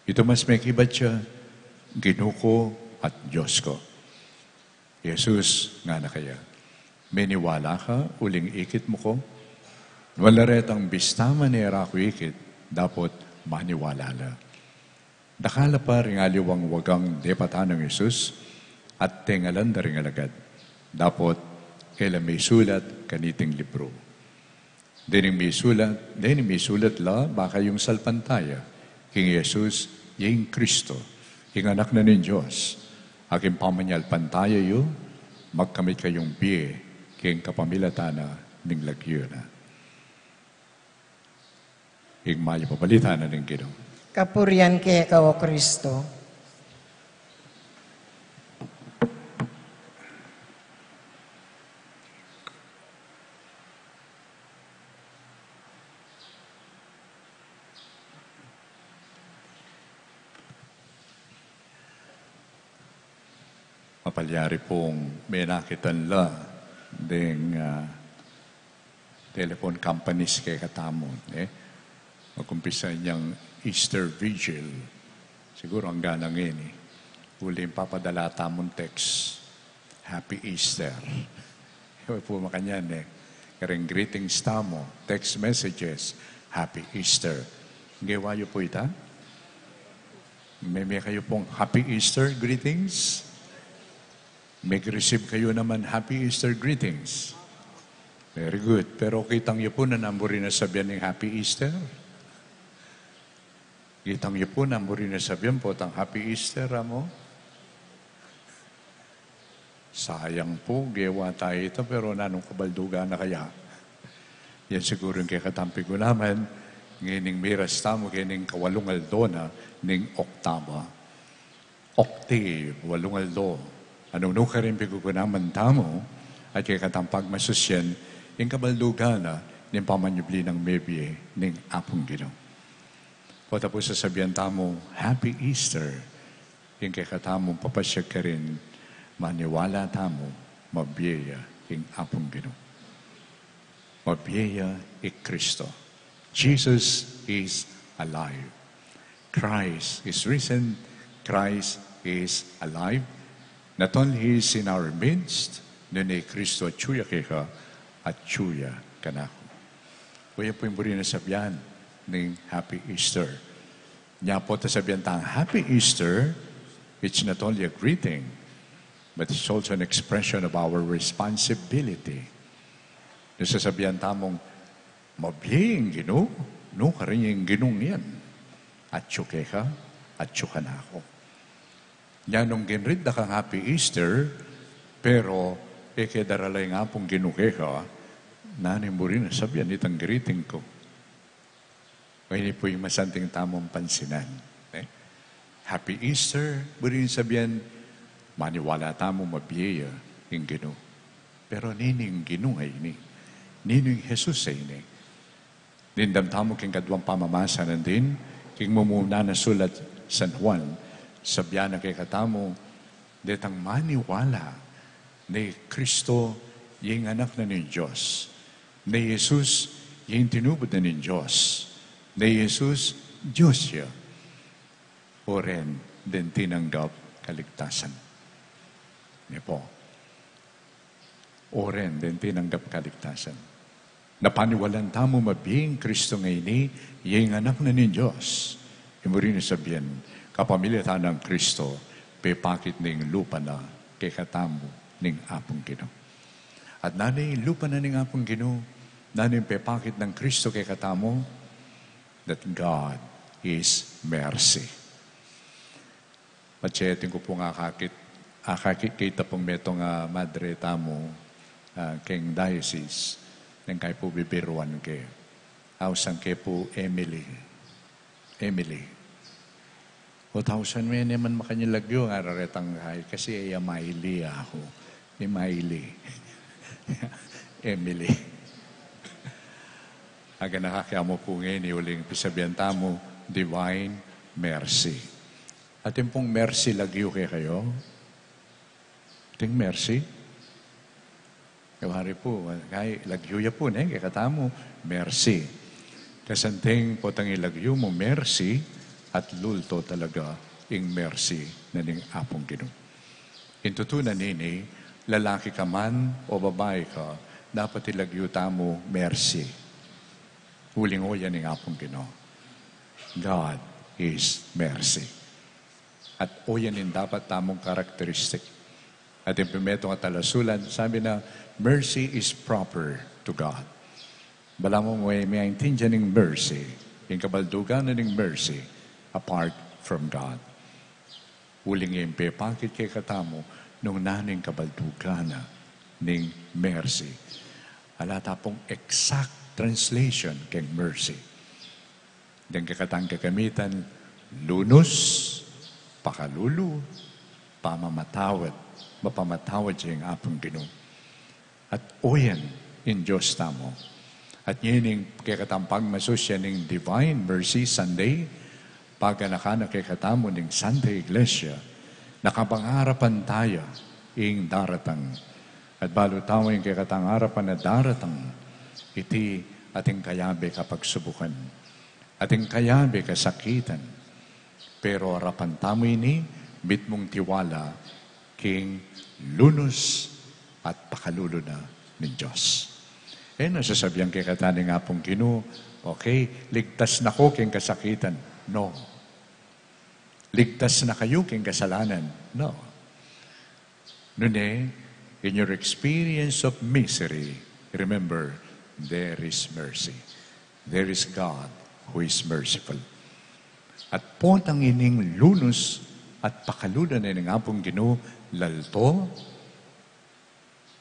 I Tomas mekibat ya, Ginu ku at Dios ku. Jesus ngana kaya, meniwala ka uling ikit mu ku? Nuan la retang bista man e ra ku ikit, dapot maniwala la. Dakal la pa ring aliwang wagang depatan nang Jesus, at tengalan da ring alagad, dapot e la misulat kaniting libru. Dening misulat, dening misulat la ba kayung salpantaya king Jesus, ya ing Kristo, ing Anak na ning Dios, a king pamanyalpantaya yu, magkamit kayung bie king kapamilatan na ning lagyu na. Ing mayap a balita na ning Ginu. Kapurian keka, O Kristo. Mapalyari pung menakitan la ding, ah, telephone companies kekatamu, e? Magumpisa inyang Easter Vigil. Siguru angga na ngeni. Uling papadala tamung text, Happy Easter. E pu makanyan, e. Kareng greetings tamu, text messages, Happy Easter. Gewa yu pu ita? Meme kayu pung Happy Easter greetings? Meg-receive kayu naman Happy Easter greetings? Very good. Pero kitang yu pu na nanu ring sabian ning Happy Easter? Kitang yu pu nanu ring sabian potang Happy Easter, amu? Sayang pu, gewa taya ita, pero nanung kabaldugan na kaya? Yan siguru ing kekatang pigulaman, ngening miras tamu, ngening kawalung aldo na ning Oktaba. Octave, walung aldo. Nung nukarin pigugunaman tamu, at kekatang pagmasusyan, ing kabaldugan na ning pamanyubli nang mebie ning Apung Ginu. Potang pu sasabian tamu, Happy Easter, ing kekatamung papasyag karin, maniwala tamu, mabie ya ing Apung Ginu. Mabie ya i Kristo. Jesus is alive. Christ is risen. Christ is alive. Not only He is in our midst, nune i Kristo atyu ya keka, atyu ya kanaku. Uya pu ing buri nang sabian ning Happy Easter. Nya pu ta sabian tang Happy Easter, it's not only a greeting, but it's also an expression of our responsibility. Nung sasabian tamung, mabie ing Ginu, nukarin ya ing Ginung yan. Atyu keka, atyu kanaku. Nya nung ginrit da kang Happy Easter, pero e ke darala ing Apung Ginu keka, nanu ing buri nang sabian nitang greeting ku? Ini pu ing masanting tamung pansinan, e? Happy Easter, buri nang sabian, maniwala tamu mabie ya ing Ginu. Pero nining Ginu a ini? Nining Jesus a ini? Dimdam tamu king kaduang pamamasa nandin, king mumuna nang sulat San Juan, sabian na kekatamu, detang maniwala ne Kristo ya ing Anak na ning Dios, ne Jesus ya ing tinubud na ning Dios, ne Jesus Dios ya. O ren deng tinanggap kaligtasan. Ne pu. O ren deng tinanggap kaligtasan. Na paniwalan tamu mabie ing Kristo ngeni, ya ing Anak na ning Dios. Ing murin a sabian, kapamilatan nang Kristo, pepakit ne ing lupa na kekatamu ning Apung Ginu. At nanu ing lupa na ning Apung Ginu, nanu ing pepakit nang Kristo kekatamu, that God is mercy. Patse atin ku pung akakit, akakit kita pung metung a madre tamu, ah, keng diocese, neng kayi pu bibiruan ke. Ausan ke pu Emily. Emily. O tausan me ne man makanyan lagyu, ngara retang kayi, kasi e ya Miley aku. Ni Miley. Emily. Aganaka ke mu pu ngeni uling pisabian tamu, Divine Mercy. Atin pung mercy lagyu kekayu? Ating mercy? Kaya hari pu, kaya lagyu ya pu, ne, kekatamu, mercy. Kasanting potang ilagyu mu, mercy, at lulto talaga ing mercy na ning Apung Ginu. Ing tutu na nini, lalaki ka man o babai ka, dapat ilagyu tamu mercy. Uling oyan ing Apung Ginu. God is mercy. At oyan ing dapat tamung karakteristik. At ing pin metung a talasulat, sabi na, mercy is proper to God. Balamu mu e mi aintindian ing mercy, ing kabaldugan na ning mercy, apart from God. Uling ing pepakit kekatamu nung nanu ing kabaldugan na ning mercy. Ala ta pung exact translation keng mercy. Deng kekatang kagamitan, lunus, pakalulu, pamamatawad, mapamatawad ya ing Apung Ginu. At oyan ing Dios tamu. At ngeni ing kekatang pagmasusyan ning Divine Mercy Sunday, paganakan na kekatamu ning Santa Iglesia, na kabang arapan taya ing daratang. At balu tamu ing kekatang arapan a daratang, iti atin kayabe kapagsubukan. Atin kayabe kasakitan. Pero arapan tamu ini, mitmung tiwala king lunus at pakalulu na ning Dios. E na sasabian kekatamu ning Apung Ginu, okay, ligtas na ko king kasakitan. No. Ligtas na kayu king kasalanan. No. Nune, in your experience of misery, remember, there is mercy. There is God who is merciful. At potang ining lunus at pakalulu na ning Apung Ginu, lalto,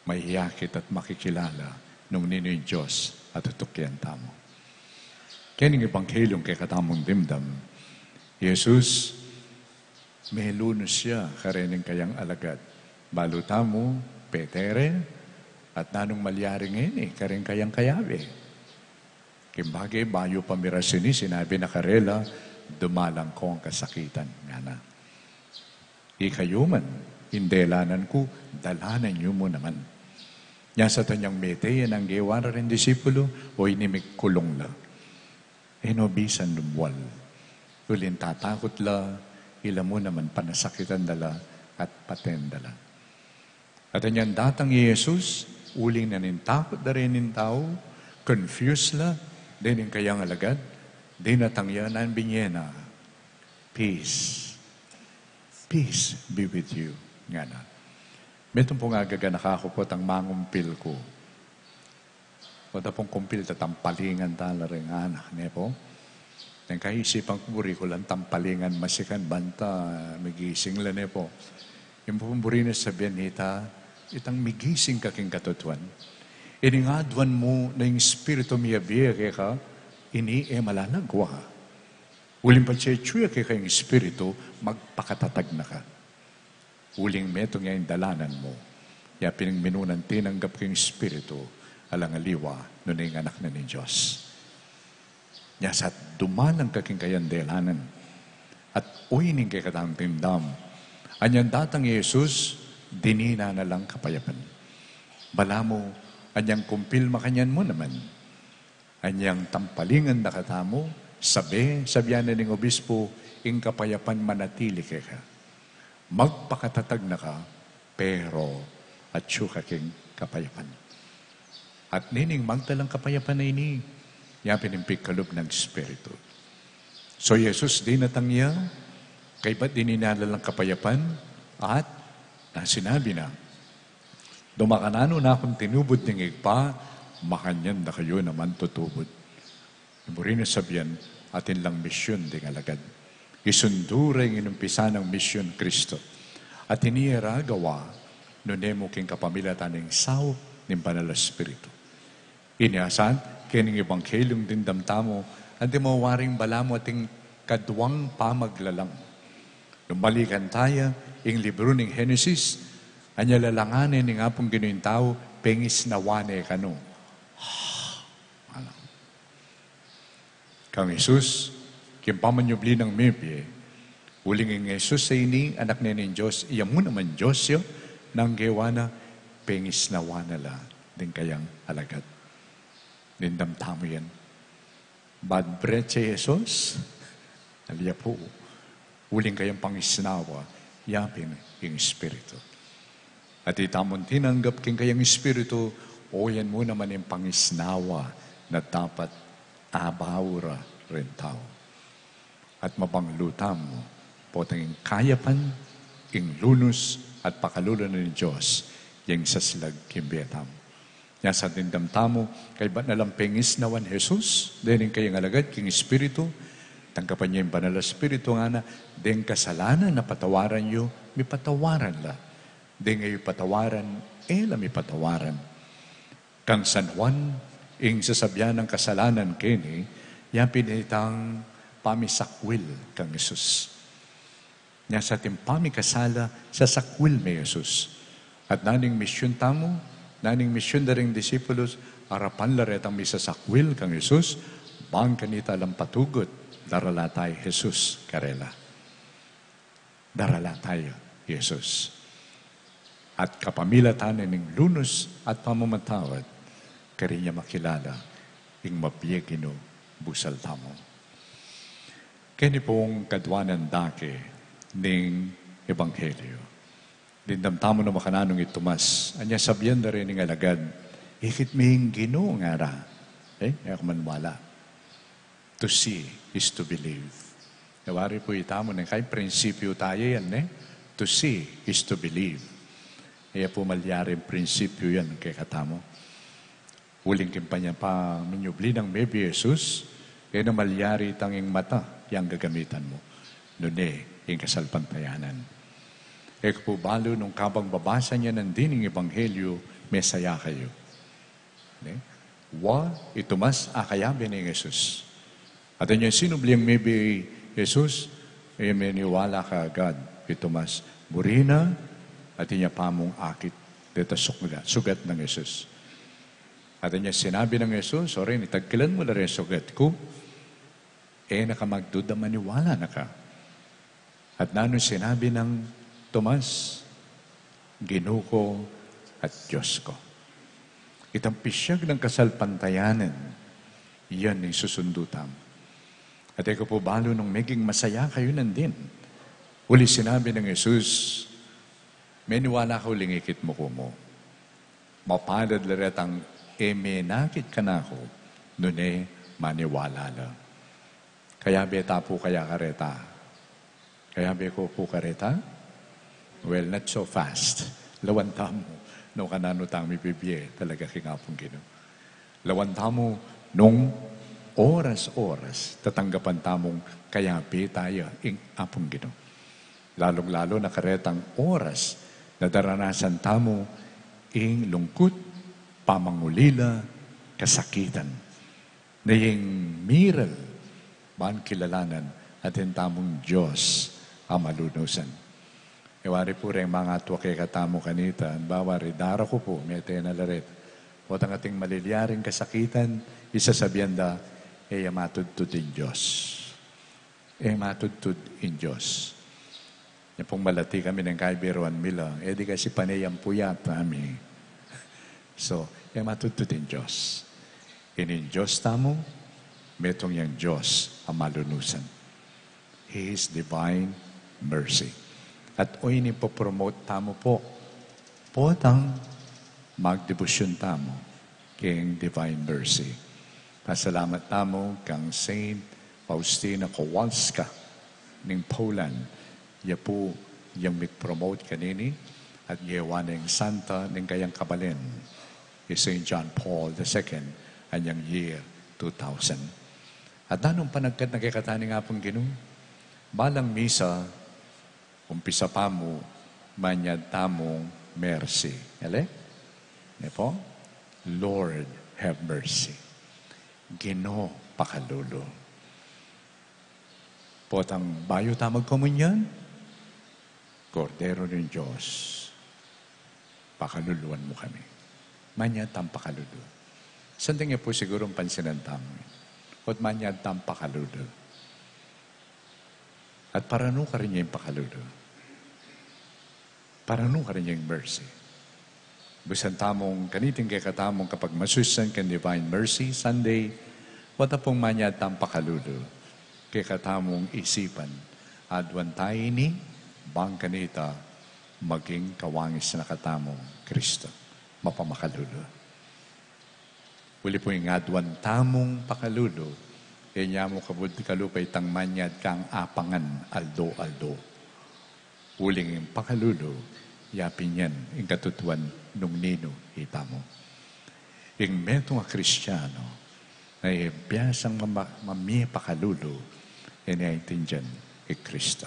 maiyakit at makikilala nung ninu ing Dios a tutukian tamu. Keng Ebanghelyo kekatamung dimdam, Jesus, melunus ya kareng kayang alagad. Balu tamu, pete re, at nanung malyari ngeni kareng kayang kayabe? King bage, bayu pa miras ini, sinabi na karela, dumalan ko king kasakitan, ngana. Ikayu man, ing delanan ku, dalanan yu mu naman. Nya sa tanyang mete, nanu ing gewa da ring disipulu, o ini mikulung la. E no bisan lumual. Uling tatakut la, ila mu naman panasakitan da la, at paten da la. At anyang datang i Jesus, uling nanintakut da ring tau, confused la, deng kayang alagad, dinatang ya nang binye na, "Peace. Peace be with you," ngana. Metung pung agaganaka ku potang mangumpil ku. O tapung kumpil ta tampalingan tala ring anak, ne pu? Neng kaisipan ku buri ku lang tampalingan masikan banta migising la, ne pu? Ing pung buri na sabian nita, itang migising ka king katutuan. Ining aduan mu na ing Espiritu miyabie keka, ini e malalagwa. Uling patse atyu ya keka ing Espiritu, magpakatatag na ka. Uling metung ya ing dalanan mu. Ya pin ing minunan tinanggap king Espiritu, alang aliwa, nune ing Anak na ning Dios. Nya sa dumalan ka king kayang delanan. At oyni ing kekatang dimdam. Anyang datang i Jesus, dinina na lang kapayapan. Balamu, anyang kumpil makanyan mu naman. Anyang tampalingan da katamu, sabi, sabian na ning obispo, ing kapayapan manatili keka. Magpakatatag na ka, pero atyu ka king kapayapan. At nining magdalang kapayapan a ini, yapin ing pikalub nang Espiritu. So Jesus dinatang ya, kaybat dinan na lang kapayapan, at na sinabi na, "Duma kananu na kung tinubud ning Ibpa, makanyan da kayu naman tutubud." Buring sabian, atin lang misyun ding alagad. Isundu ra ing inumpisa nang misyun Kristo. At ini e ra gawa, nune mu king kapamilatan ning saup ning Banal a Espiritu. Ini asat, kening Ebanghelyung dimdam tamu, anti mo waring balamu ating kaduang pamaglalang. Nung balikan taya, ing libru ning Henesis, anya lalangan ne ning Apung Ginu ing tau, pengisnawa ne kanu. Alam. Kang Jesus, king pamanyubli nang mebie, uling ing Jesus a ini, anak ne ning Dios, iya mu naman Dios ya, nung gewa na, pengisnawa na la ding kayang alagad. Dimdam tamu yan. Bad breath si Jesus, alya pu. Uling kayang pangisnawa, yapin ing Espiritu. At itamu tinanggap king kayang Espiritu, o yan mu naman ing pangisnawa na dapat abaura ring tau. At mabanglu tamu, potang ing kayapan, ing lunus, at pakalulu ning Dios, yang saslag king bie tamu. Nya sa dimdam tamu, kaybat na lang pengisnawan Jesus, dening kayang alagad king Espiritu, tanggapan ya ing Banal a Espiritu ngana, deng kasalanan a patawaran yu, mipatawaran la. Deng e yu patawaran, e la mipatawaran. Kang San Juan, ing sasabian nang kasalanan keni, yapin itang pamisakwil kang Jesus. Nya sa ating pamikasala, sasakwil me Jesus. At naning misyun tamu, naning misyun da ring disipulus, arapan la retang misasakwil kang Jesus, bang kanita lang patugut, darala taya Jesus karela. Darala taya Jesus. At kapamilatan ning lunus at pamamatawad, karin ya makilala ing mabie Ginu busal tamu. Keni pung kadua nang dake ning Ebanghelyo. Dimdam tamu na makananu i Tomas, anya sabian da ring alagad, "Ikit mi ing Ginu," ngara. E, e ku maniwala. To see is to believe. E wari pu itamu neng kaybat prinsipyu taya yan, ne? To see is to believe. E pu malyari ing prinsipyu yan kekatamu. Uling king panya-, pamanyubli nang mebie Jesus, e na malyari itang ing mata yang gagamitan mu. Nune, ing kasalpantayanan. E ku pu balu nung kabang babasa ne nandin ing Ebanghelyo, mesaya kayu. Ne? Wa, i Tomas, akayabe ne ing Jesus. At anya sinubli yang mebie Jesus, e meniwala kagad i Tomas. Buri na, at inya pamung akit, deta sugat, sugat nang Jesus. At anya sinabi nang Jesus, "Oren, itagkilan mu la reng sugat ku, e na ka magduda, maniwala na ka." At nanu sinabi nang Tomas, "Ginu ku at Dios ku." Itang pisyag nang kasalpantayanan, yan ing susundu tamu. At e ku pu balu nung meging masaya kayu nandin. Uli sinabi nang Jesus, "Meniwala ka uling ikit mu ku mu. Mapalad la retang e menakit kanaku, nune maniwala la." Kayabe ta pu kaya kareta? Kayabe ku pu kareta? Well, not so fast. Lawan tamu, nung kananu tang mibibie talaga king Apung Ginu. Lawan tamu, nung oras-oras, tatanggapan tamung kayabe taya ing Apung Ginu. Lalung-lalu na karetang oras na daranasan tamu ing lungkut, pamangulila, kasakitan. Na ing miral, ban kilalanan, atin tamung Dios a malunusan. E wari pu reng mangatua kekatamu kanita, halimbawa, "Ri daraku pu, mete na la reta." Potang ating malilyaring kasakitan, isasabian da, "E ya matudtud ing Dios." E matudtud ing Dios. Nya pung malati kami neng kaibiruan mi la, e di kasi pane yang puyat, ami. So, e matudtud ing Dios. Ining Dios tamu, metung yang Dios a malunusan. His divine mercy. At o ini ipopromote tamu pu, potang magdebosyon tamu, king Divine Mercy. Pasalamat tamu kang Saint Faustina Kowalska ning Poland. Ya pu yang mig-promote kanini at gewa neng santa ning kayang kabalin, i Saint John Paul the Second, anyang year two thousand. At nanung panagkat na kekatamu ning Apung Ginu, balang misa, umpisa pa mu, manyad tamung mercy. Ele? Ne po? Lord, have mercy. Ginu, pakalulu. Potang bayu ta magkomunyon, Kordero ning Dios, pakaluluan mu kami. Manyad tang pakalulu. Santing ya pu siguru ang pansinan tamu. Ot manyad tang pakalulu. At paranu karin ya ing pakalulu. Paranu karin ya ing mercy. Busan tamung kaniting kekatamung kapagmasusian keng Divine Mercy Sunday, wata pung manyad tang pakalulu kekatamung isipan. Aduan ta ini, bang kanita maging kawangis na katamu Kristo, mapamakalulu. Uli pu ing aduan tamung pakalulu, e nya mu kabud kalupa itang manyad kang apangan aldo-aldo. Uling ing pakalulu, ya pin yan ing katutuan nung ninu itamu. Ing metung a Kristiano, na e biasang mama-, mamie pakalulu, e ne aintindian i Kristo.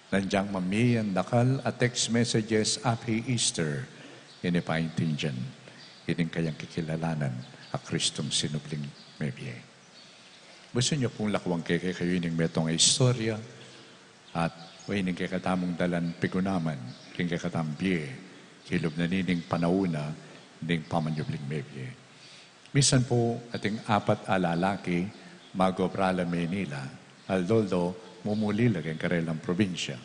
Nung dyang mamie yang dakal a text messages, "Happy Easter," e ne paintindian ining kayang kikilalanan a Kristong sinubling mebie. Busung yu pung lakuan ke kekayu ining metung a istorya, at o ining kekatamung dalan pigunaman king kekatamung bie, kilub na nining panaun na ning pamanyubling mebie. Misan pu ating apat a lalaki, mag-obra la Manila, aldo-aldo mumuli la keng karelang probinsya.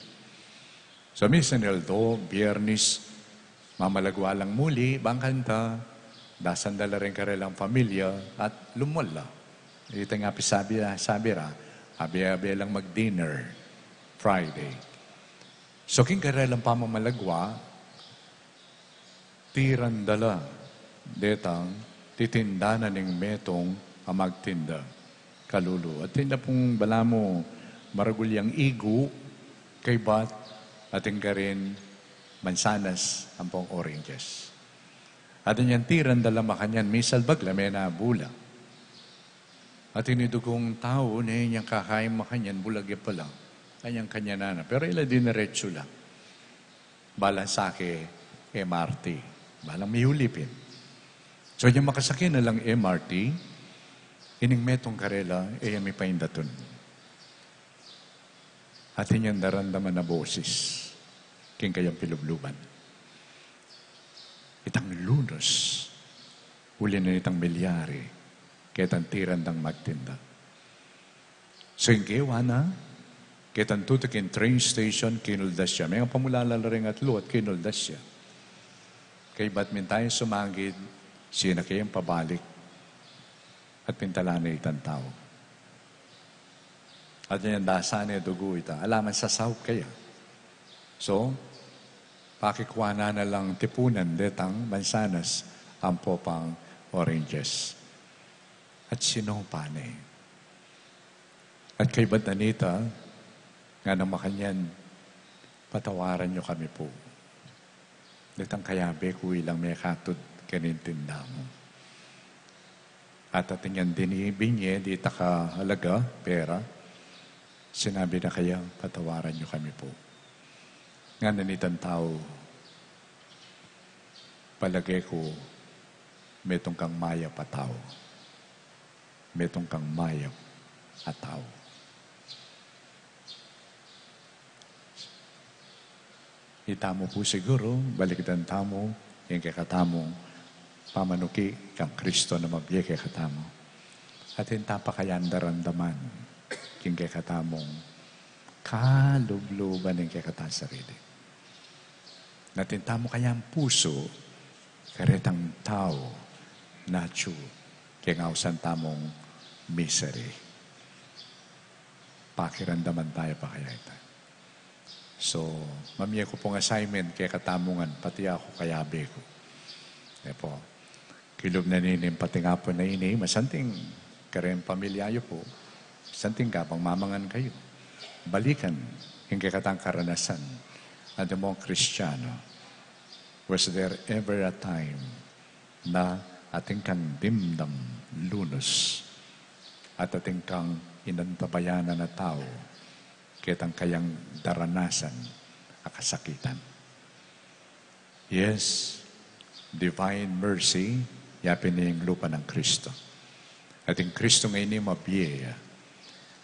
So misan aldo, Biernis, mamalagwa lang muli, bang kanita, dasan da la ring karelang pamilya at lumwal la. Ita ing apisabi, sabi ra, abe-abe lang mag-dinner Friday. So king karelang pamamalagwa, tiran da la detang titindanan ning metung a magtinda. Kalulu. Atin da pung balamu maragul yang igu, kaybat, atin karin mansanas ampong oranges. Atin yang tiran da la makanyan, misalbag la, me na bula. Atin i dugung tau, ne nyang kakain makanyan, bulag ya pala. Kanyang-kanyan na. Pero ila diniretsu la. Balang sake M R T. Balang miuli pin. So, inyang makasake na lang M R T, ining metung karela, e ya mipaindatun. Atin yang daramdaman a bosis king kayang pilubluban. Itang lunus, uli na nitang milyari, ketang tiran dang magtinda. So ing gewa na, ketang tutuking train station, kinuldas ya. Mengapamula la ring atlu at kinuldas ya. Kaybat minta yang sumagid, sinake yang pabalik, at pintalan na itang tau. At inyang dasan ne dugu ita, ala man sasaup kaya. So, pakikwanan na lang tipunan detang mansanas ampo pang oranges. At sinupa ne. At kaybat na nita, ngana makanyan, "Patawaran yu kami pu. Detang kayabe ku ilang mekatud kening tinda mu." At atin yang dinibi ne, ditang kaalaga, pera, sinabi na kaya, "Patawaran yu kami pu." Ngana nitang tau, "Palage ku, metung kang mayap a tau. Metung kang mayap a tau." Itamu pu siguru, balikdan tamu ing kekatamung pamanuki kang Kristo na mabie kekatamu. Atin ta pa kayang daramdaman king kekatamung kalubluban ing kekatang sarili. Atin tamu kayang pusu karetang tau na atyu king ausan tamung misery. Pakiramdaman ta ya pa kaya ita? So, mamie ku pung assignment kekatamu ngan, pati aku kayabe ku. E pu. Kilub na nining patingapun a ini, masanting kareng pamilya yu pu, santing kabang mamangan kayu. Balikan ing kekatang karanasan a deng Kristiyanu. Was there ever a time na atin kang dimdam lunus at atin kang inantabayanan a tau ketang kayang daranasan a kasakitan? Yes, divine mercy, yapin ing lupa nang Kristo. Ating Kristo ngeni mabie ya.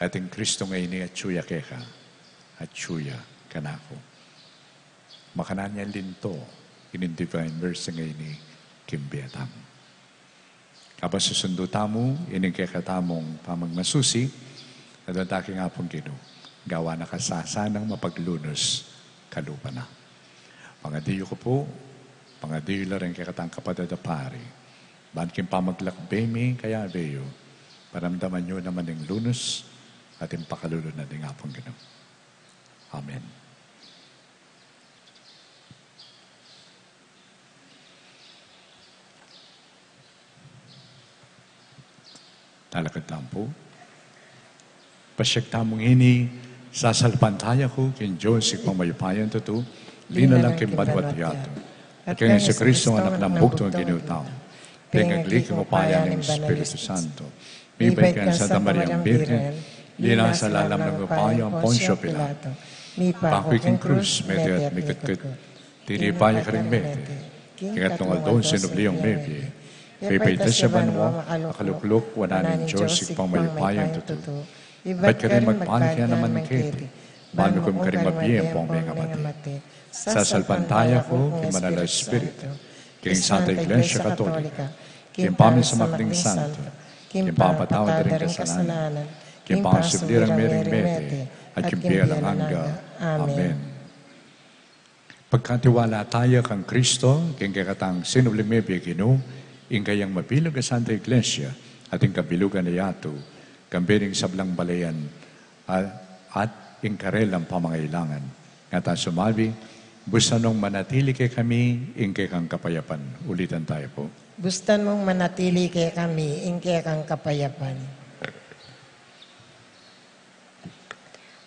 Ating Kristo ngeni atyu ya keka, atyu ya kanaku. Makanyan yang linto ining divine mercy ngeni king bie tamu. Kabang susundu tamu ining kekatamung pamagmasusi, aduan ta king Apung Ginu, gawan na ka sa sanang mapaglunus kalupa na. Pangadiyu ku pu, pangadiyu la ring kekatang kapatad a pari, ban king pamaglakbe mi kayabe yu, paramdaman yu naman ing lunus at ing pakalulu na ning Apung Ginu. Amen. Talakad tamu pu. Pasiag tamu ngeni, sasalpantaya ku king Dios Ibpang mayupayang tutu, linalang king banwa't yatu, at kang Jesucristo, Anak nang bugtung a Ginu tamu, pengagli king upaya ning Espiritu Santo, mibait kang Santa Mariang Birhen, linasa lalam ning upaya nang Poncio Pilato, mipaku king krus, mete at mikutku, tinipa ya karing mete, king katlung aldo sinubli yang mebie, mipaitas ya banua, akalukluk wanan ning Dios Ibpang mayupayang tutu, ibat karin magpalik ya naman keti, ban mihukum karing mabie ampong mengamate. Sasalpantaya ku king Banal a Espiritu, king Santa Iglesia Katolika, king pamisamak ding santo, king papatawad da ring kasalanan, king pangasubli rang mie ring mete, at king bie alang angga. Amen. Pagkatiwala taya kang Kristo, king kekatang sinubling mebie Ginu, ing kayang mabilug a Santa Iglesia, at ing kabilugan na yatu, kambe ning sablang balayan, a-, at ing karelang pamangailangan. Nga ta sumabi, bustan mung manatili kekami ing kekang kapayapan. Ulitan taya pu. Bustan mung manatili kekami ing kekang kapayapan.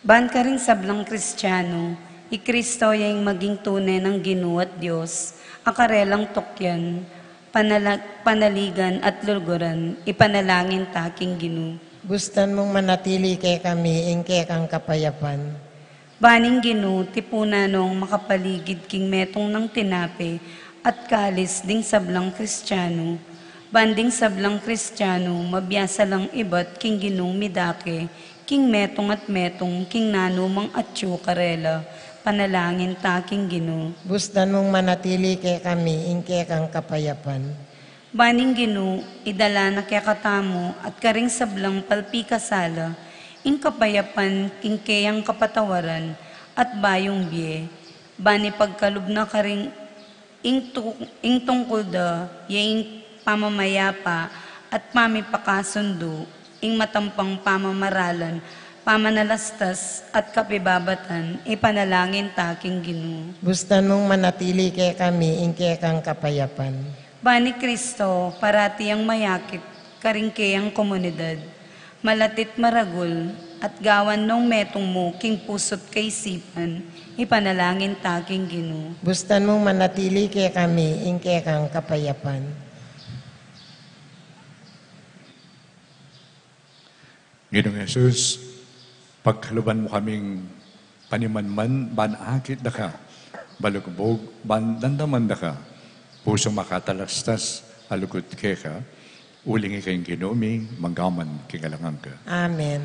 Ban karing sablang Kristiyanu, i Kristo ya ing maging tune nang Ginu at Dios, a karelang tukyan, panala-, panaligan at luguran, ipanalangin ta king Ginu. Bustan mung manatili kekami ing kekang kapayapan. Ban ing Ginu tipunan nong makapaligid king metung nang tinape at kalis ding sablang Kristiyanu. Ban ding sablang Kristiyanu mabiasa lang ibat king Ginung midake, king metung at metung, king nanu mang atyu karela, panalangin ta king Ginu. Bustan mung manatili kekami ing kekang kapayapan. Ban ing Ginu idala na kekatamu at karing sablang palpikasala ing kapayapan king keyang kapatawaran at bayung bie, ban ipagkalub na karing ing tu-, ing tungkul da, ya ing pamamayapa at pamipakasundu, ing matampang pamamaralan, pamanalastas at kapibabatan, ipanalangin ta king Ginu. Bustan mung manatili kekami ing kekang kapayapan. Ban i Kristo parati yang mayakit karing keyang komunidad, malatit maragul, at gawan nong metung mu king pusu't kaisipan, ipanalangin ta king Ginu. Bustan mung manatili kekami ing kekang kapayapan. Ginung Jesus, pagkaluban mu kaming panimanman ban akit da ka, balugbug ban damdaman da ka, pusung makatalastas a lugud keka, uling ika ing Ginu mi, mangga man king alang angga. Amen.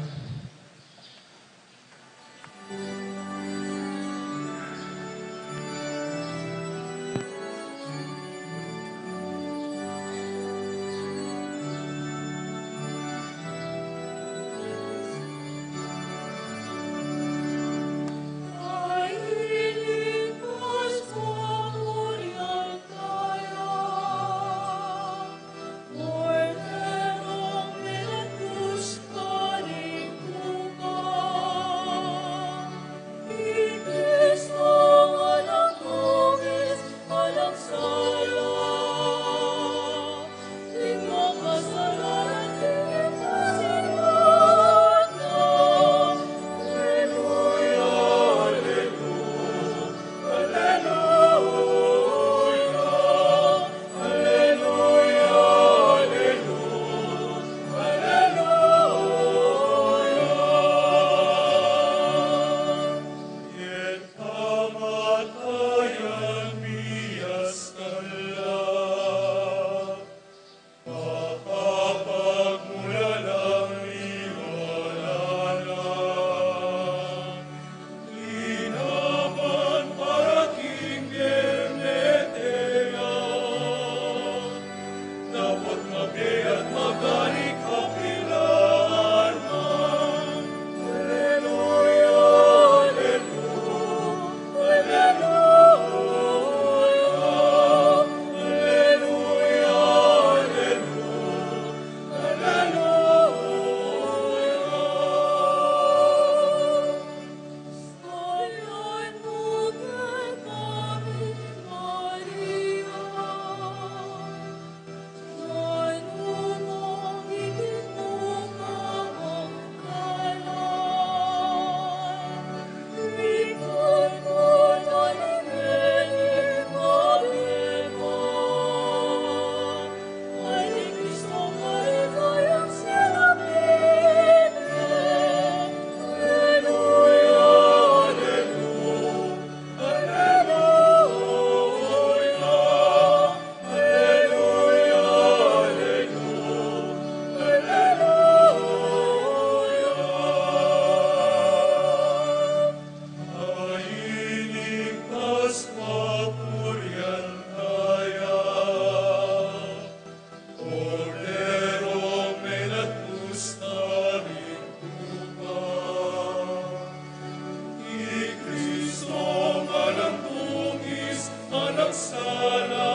Sala,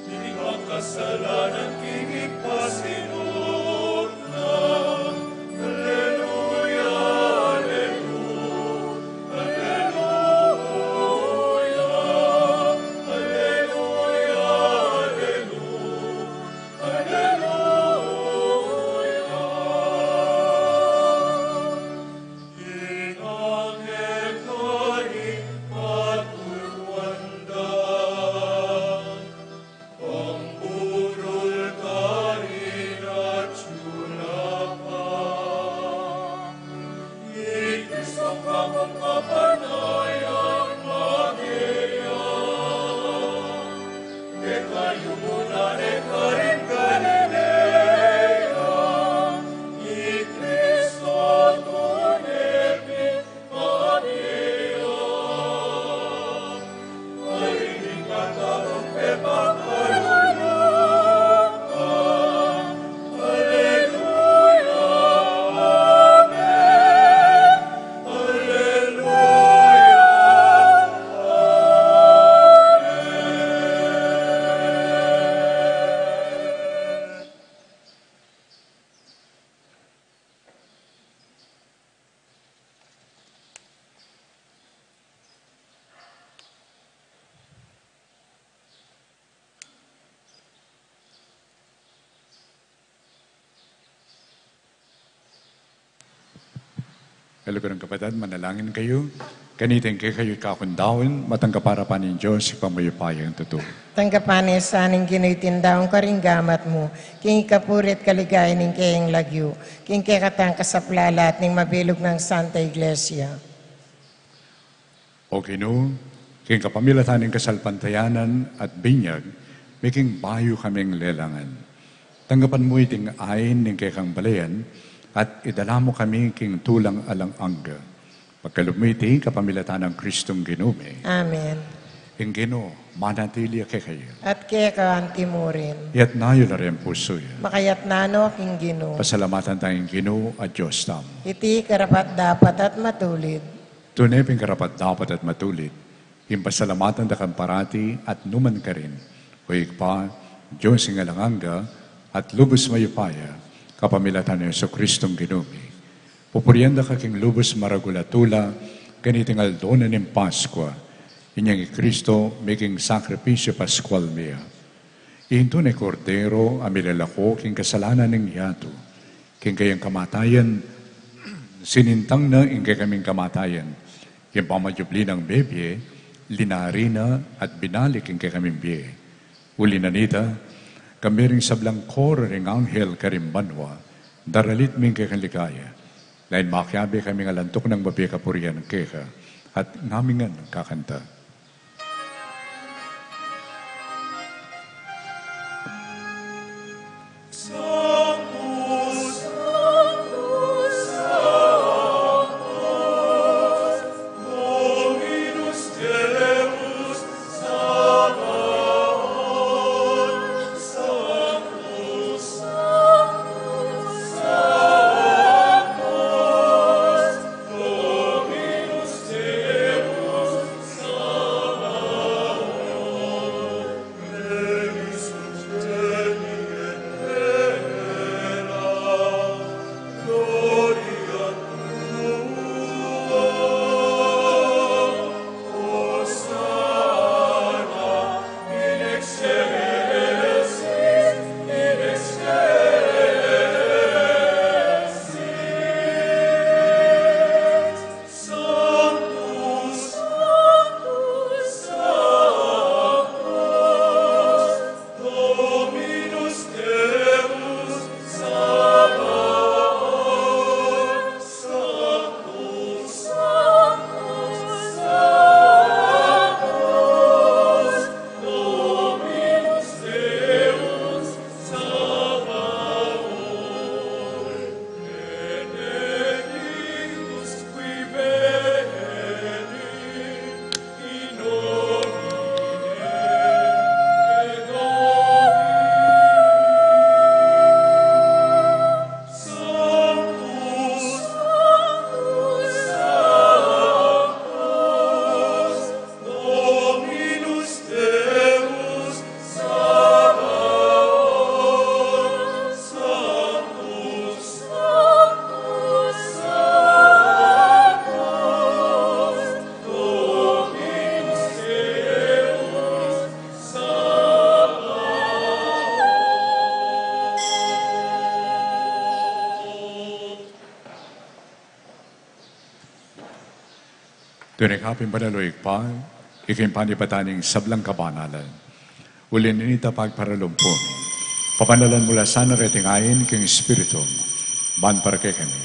di makasalanan king ipasinug na. Alleluia, alleluia, alleluia, alleluia, alleluia. Kaluguran kapatad, manalangin kayu. Kaniting kekayu ikakung daun, matanggap para pa ning Dios Ibpang mayupayang tutu. Tanggapan na sa ning Ginu iting daun karing gamat mu, king ikapuri at kaligayan ning keyang lagyu, king kekatang kasaplalan at ning mabilug nang Santa Iglesia. O Ginu, king kapamilatan ning kasalpantayanan at binyag, miking bayu kaming lelangan. Tanggapan mu iting ain ning kekang balen, at idala mu kami king tulang alang angga. Pagkalub mu iti kapamilatan nang Kristong Ginu mi. Amen. Ing Ginu manatili ya kekayu. At keka anti mu rin. Iyatas yu la ring pusu yu. Makayatas no king Ginu. Pasalamatan taya ing Ginu a Dios tamu. Iti karapat-dapat at matulid. Tune pin karapat-dapat at matulid, ing pasalamatan da kang parati at nukarin man, O Ibpa, Dios ning alang angga at lubus mayupaya, kapamilatan nang Jesucristong Ginu mi. Pupurian da ka king lubus maragul a tula, kaniting aldo na ning Paskua, inyang i Kristo miking sakripisyu Paskual mi ya. Ing tune Kordero a milalako king kasalanan ning yatu. King kayang kamatayan, sinintang na ing kekaming kamatayan. Ing pamanyubli nang mebie, linari na at binalik ing kekaming bie. Uli na nita, kambe ring sablang koro ring anghel karing banua, daralit mi ing kekang ligaya. Lain makiabe kaming alantuk nang mabie kapurian keka, at ngamin ngan kakanta. Tune ka pin banal, o Ibpa, ika ing panibatan ning sablang kabanalan. Uli na nita, pagparalumpu mi, pabanalan mu la sana reting ain king Espiritu mu, ban para kekami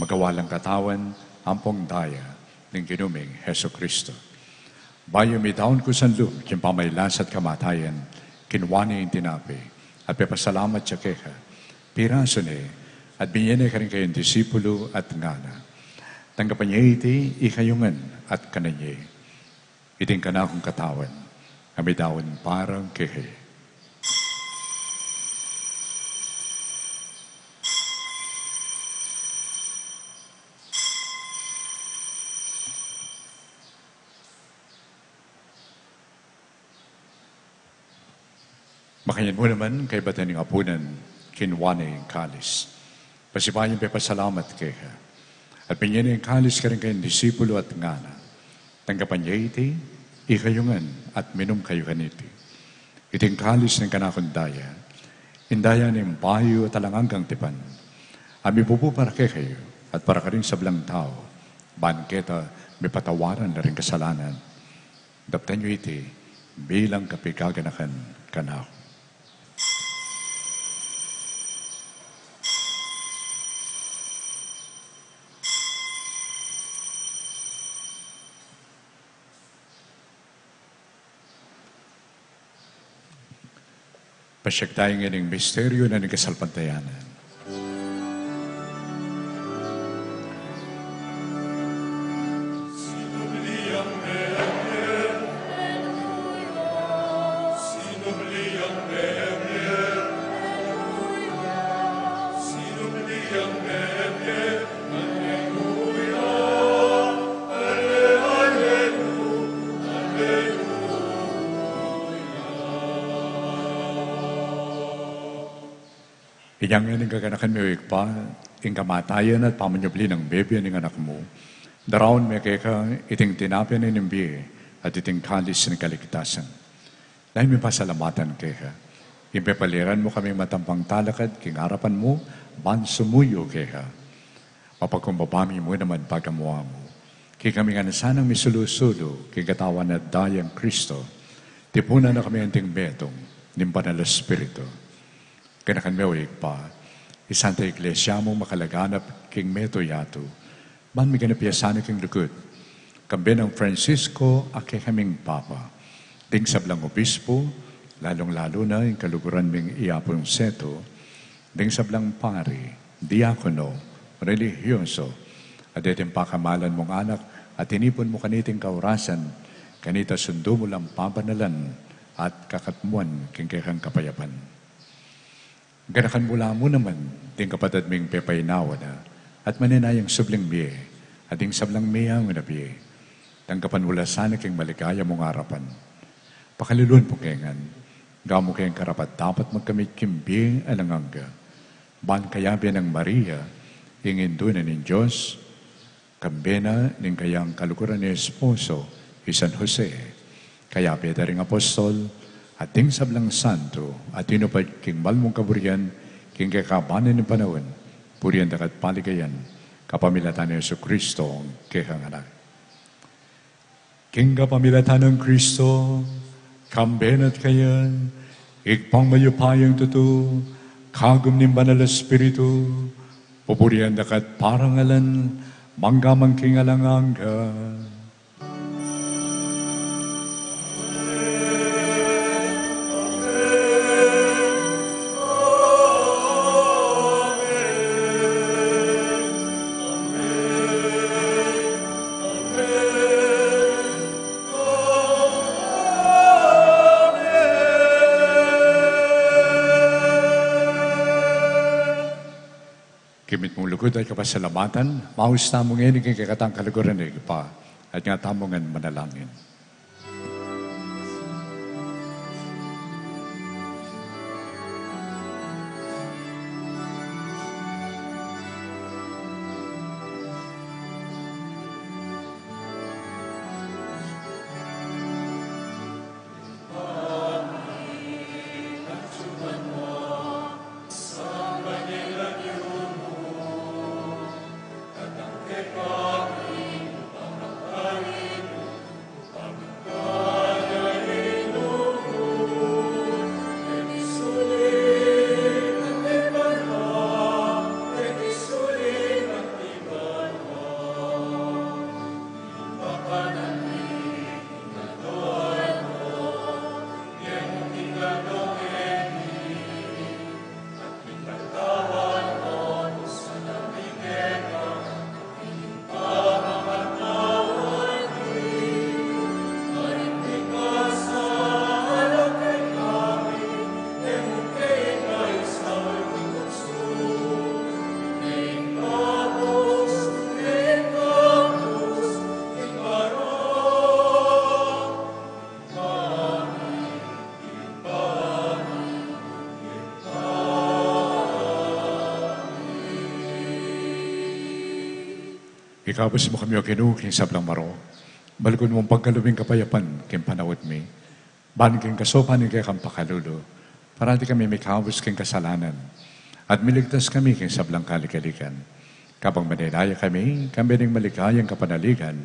maging katawan ampong daya ning Ginu ming Jesucristo. Bayu midaun ku sa lub king pamagkasakit at kamatayan, kinua ne ing tinape, at pepasalamat ya keka, pirasu ne, at binie ne karing kayang disipulu, at ngana: Tanggapan ye iti ikayu ngan, at kanan ye. Iti ing kanakung katawan, a midaun para kekayu. Makanyan mu naman, kaybat da ning apunan, kinua ne ing kalis, pasibayu yang pepasalamat keka, at binie ne ing kalis karing kayang disipulu, at ngana: Tanggapan ye iti ikayu ngan, at minum kayu kaniti. Iti ing kalis ning kanakung daya, ing daya ning bayu at alang anggang tipan, a mibubu para kekayu at para karing sablang tau, ban keta mipatawaran la ring kasalanan. Daptan yu iti bilang kapigaganakan kanaku. Pasiag tamu ngening misteryu na ning kasalpantayanan. Inya ngeni, kaganakan mi, o Ibpa, ing kamatayan at pamanyubli nang mebie ning Anak mu, daraun mi keka iting tinape ning bie at iting kalis ning kaligtasan. Daptan mi pasalamatan keka, ing pepaliran mu kaming matampang talakad king arapan mu, ban sumuyu keka. Mapagkumbaba mi mu naman pagamuan mu, king kami ngan sanang misulu-sulu king katawan at daya nang Kristo, tipunan na kami anting metung ning Banal a Espiritu. Ganakan me, o Ibpa, ing Santa Iglesia mu makalaganap king metung yatu, ban miganap ya sana king lugud, kambe nang Francisco a kekaming Papa, ding sablang obispo, lalung-lalu na ing kaluguran ming i Apung Seto, ding sablang pari, diakono, religyoso, a deting pakamalan mung anak a tinipun mu kaniting kaurasan, kanita sundu mu lang pabanalan at kakatmuan king kekang kapayapan. Ganakan mu la mu naman ding kapatad ming pepainawa na at manenayang subling mie, at ding sablang meangu na bie, tanggapan mu la sana king maligaya mung arapan. Pakalulwan mu ke ngan, gawan mu keng karapat-dapat magkamit king bie alang angga, ban kayabe nang Maria, ing Indu na ning Dios, kambe na ning kayang kaluguran a esposo, i San Jose, kayabe da ring apostol, at ding sablang santo a tinupad king mal mung kaburian king kekaban ning panaun, purian da ka at paligayan, kapamilatan nang Jesucristo a kekang Anak. King kapamilatan nang Kristo, kambe na at kaya, Ibpang mayupayang tutu, kagum ning Banal a Espiritu, pupurian da ka at parangalan, mangga man king alang angga. Kimit mung lugud at kapasalamatan, maus tamu ngeni king kekatang kaluguran ning Ibpa, at nga tamu ngan manalangin. Ikabus mu kami, O Ginu, king sablang marok. Malugud mung pagkalub ing kapayapan king panaun mi. Ban king kasaupan ning kekang pakalulu, parati kami mikabus king kasalanan, at miligtas kami king sablang kaligaligan. Kabang manenaya kami, kami ning maligayang kapanaligan,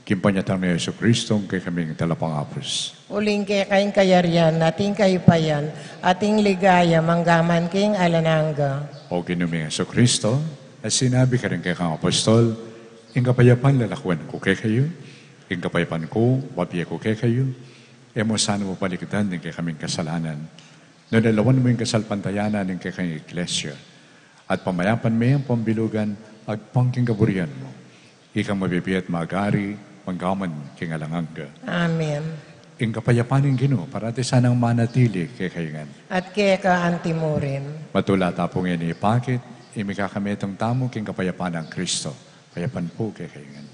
king panyatang nang Jesucristo, ing kekaming Talapangabus. Uling keka ing kayarian, at ing kayupayan, at ing ligaya, mangga man king alang angga. O Ginu ming Jesucristo, a sinabi karing kekang apostol, ing kapayapan lalakwan ku kekayu, ing kapayapan ku, bibie ku kekayu, e mu sana paligdan ing kekaming kasalanan, nune lawan mu ing kasalpantayanan ning kekang Iglesia, at pamayapan me ing pambilugan agpang king kaburian mu. Ikang mabibie at magari, mangga man king alang angga. Amen. Ing kapayapan ning Ginu, parati sanang manatili kekayu ngan. At keka anti mu rin. Matula ta pu ngeni ipakit ing mikakametung tamu king kapayapan nang Kristo. Kapayapan pu kekayu ngan.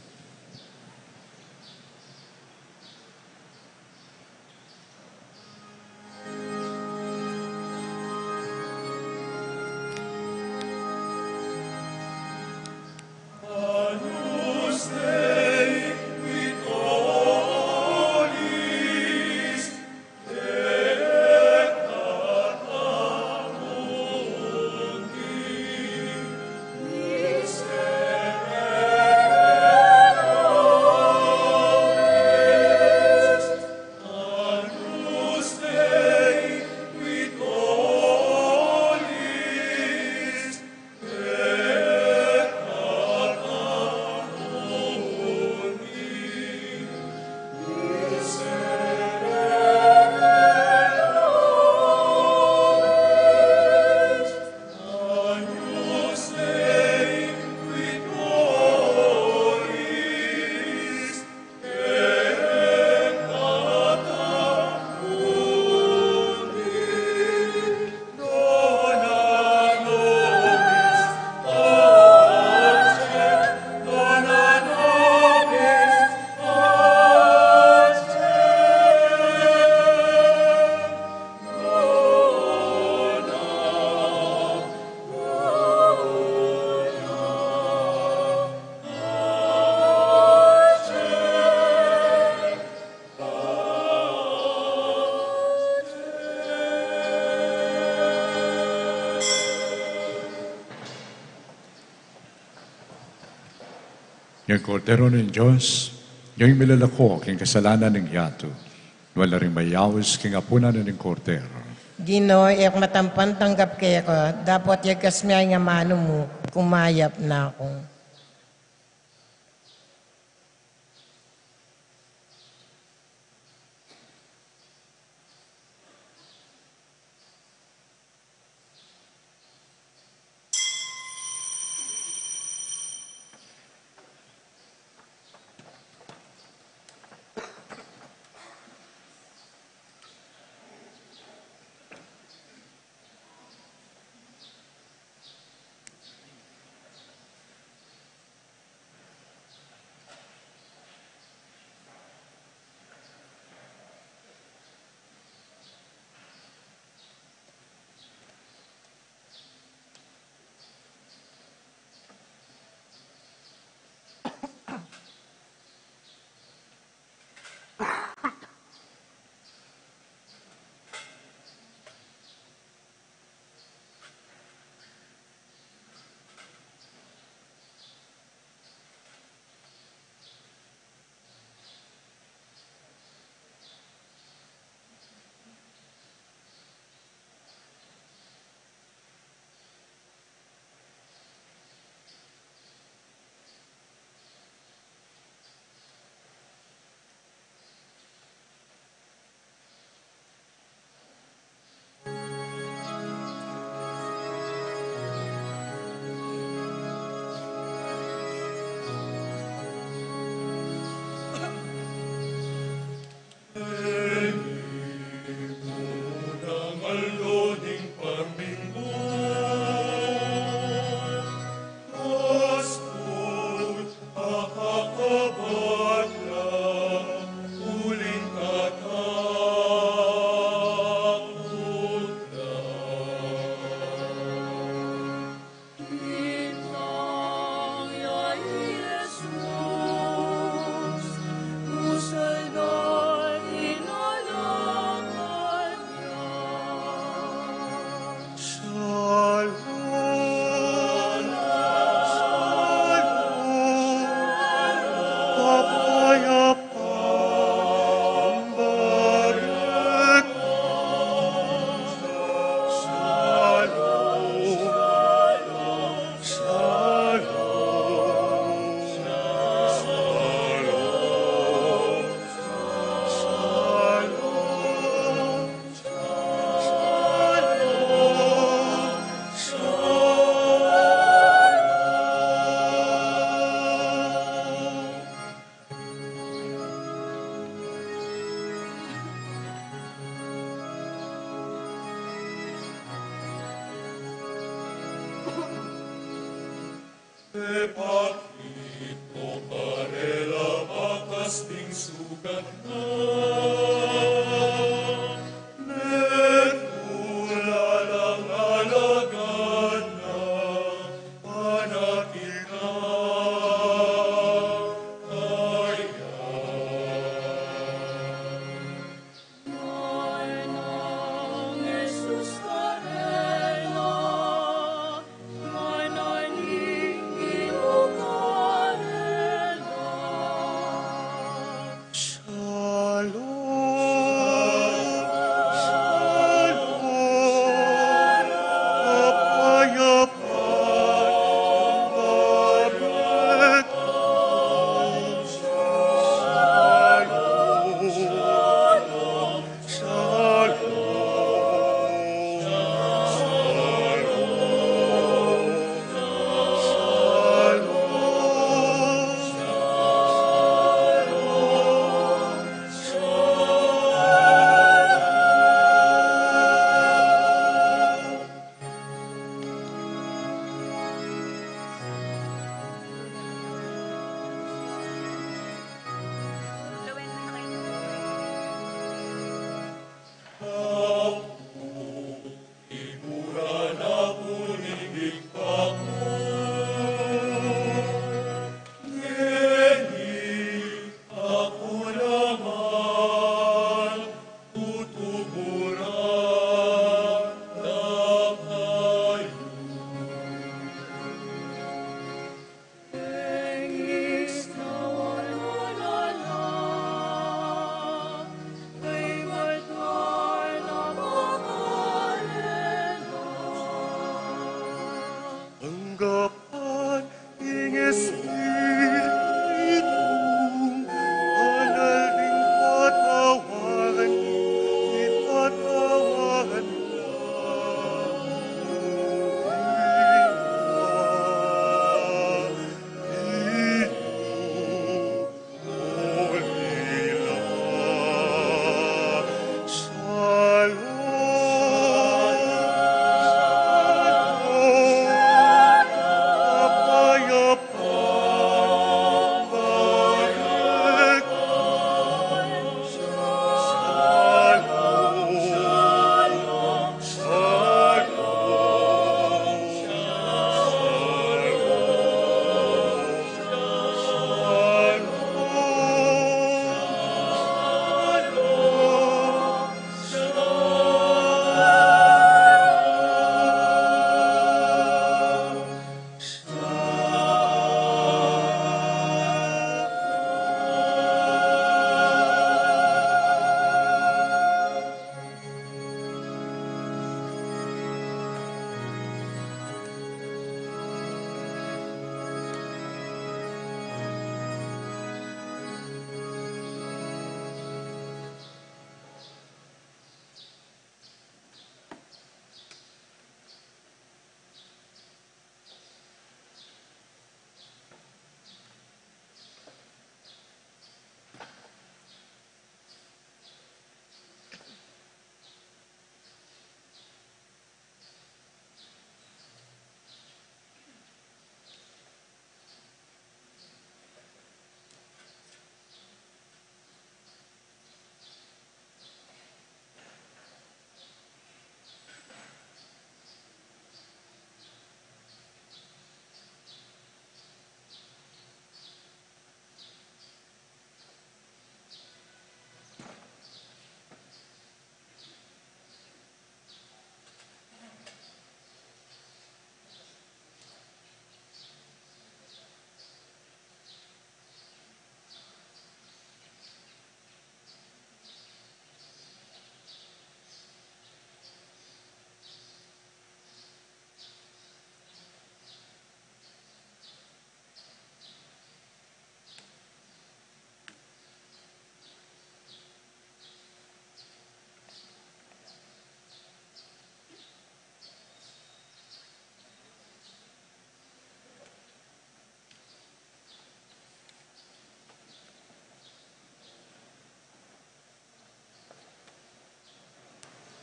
Yang Kordero ning Dios, yang milalako king kasalanan ning yatu, nuan la ring mayaus king apunan ning Kordero. Ginu, e ku matampan tanggap keka, dapot yagkas me ing amanu mu, kumayap na ku.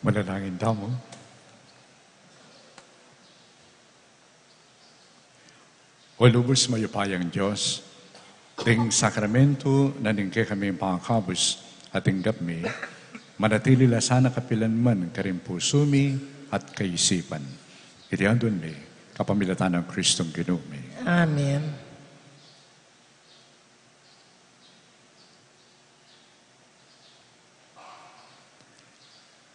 Manalangin tamu. O lubus mayupayang Dios, ding sakramentu na ning kekaming pangakabus at tinggap mi, manatili la sana kapilanman karing pusu mi at kaisipan. Iti aduan mi kapamilatan nang Kristong Ginu mi. Amen.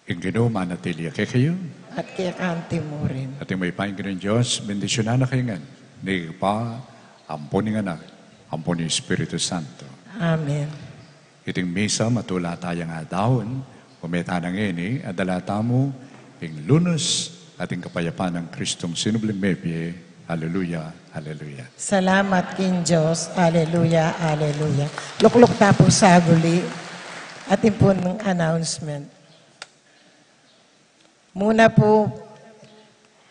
Ing Ginu manatili ya kekayu. At keka mu rin. At ing mayupayang Ginung Dios, bendisyunan na kayu ngan ning Ibpa, ampon ning Anak, ampon ning Espiritu Santo. Amen. Iting misa matula taya ngan daun, ume tana ngeni, at dala tamu ing lunus at ing kapayapan nang Kristong sinubling mebie. Aleluya, aleluya. Salamat king Dios. Aleluya, aleluya. Lukluk ta pu saguli. Atin pung announcement. Muna pu,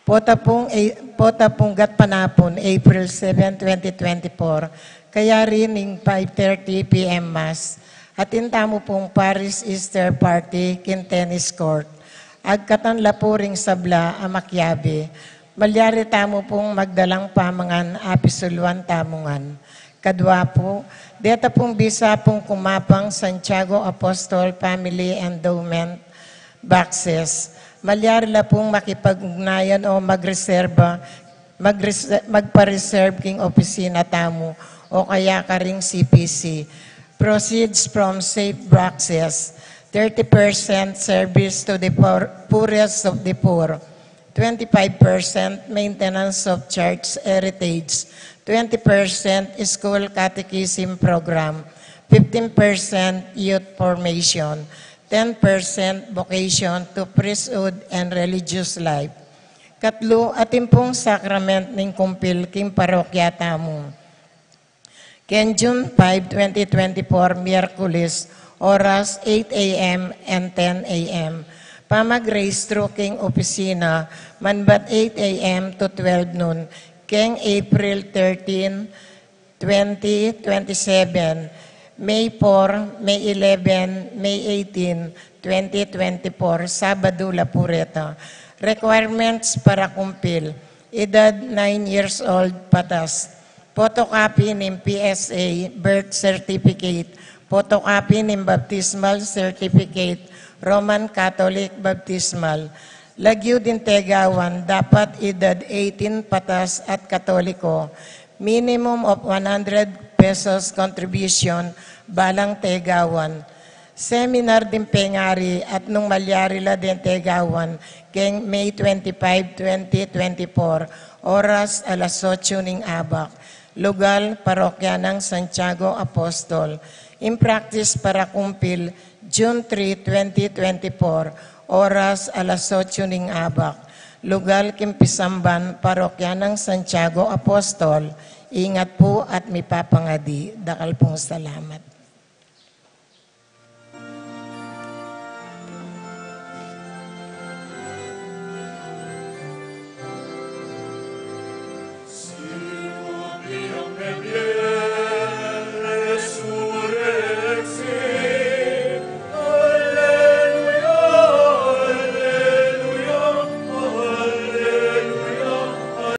pota pung, eh, pota pung gatpanapun, April seven, twenty twenty-four, kayari ning five thirty P M Mass, atin tamu pung Parish Easter Party king tennis court. Agkatan la pu ring sabla a makiabe. Malyari tamu pung magdalang pamangan, apisuluan tamu ngan. Kadwa pu, deta pung bisa pung kumapang Santiago Apostol Family Endowment Boxes. Malyari la pung makipag-ugnayan o magreserba, magres-, magpa-reserve king opisina tamu o kaya karing C P C. Proceeds from safe boxes, thirty percent service to the poor, poorest of the poor, twenty-five percent maintenance of church heritage, twenty percent school catechism program, fifteen percent youth formation, ten percent vocation to priesthood and religious life. Katlu, atin pung sacrament ning kumpil king parokya tamu. King June five, twenty twenty-four, Miyerkules, oras eight A M and ten A M. Pamagrehistro king opisina, manbat eight A M to twelve noon, king April thirteen, twenty twenty-seven, May four, May eleven, May eighteen, twenty twenty-four, Sabado la pu reta. Requirements para kumpil: edad nine years old patas. Photocopy ning P S A birth certificate, photocopy ning baptismal certificate, Roman Catholic baptismal. Lagyu ding tegawan, dapat edad eighteen patas at Katoliko. Minimum of one hundred pesos contribution balang tegawan. Seminar ding pengari at nung malyari la ding tegawan, keng May twenty-five, twenty twenty-four, oras alas otso ning abak. Lugal, Parokya nang Santiago Apostol. In practice para kumpil, June three, twenty twenty-four, oras alas otso ning abak. Lugal, king pisamban, Parokya nang Santiago Apostol. Ingat pu at mipapangadi. Dakal pung salamat.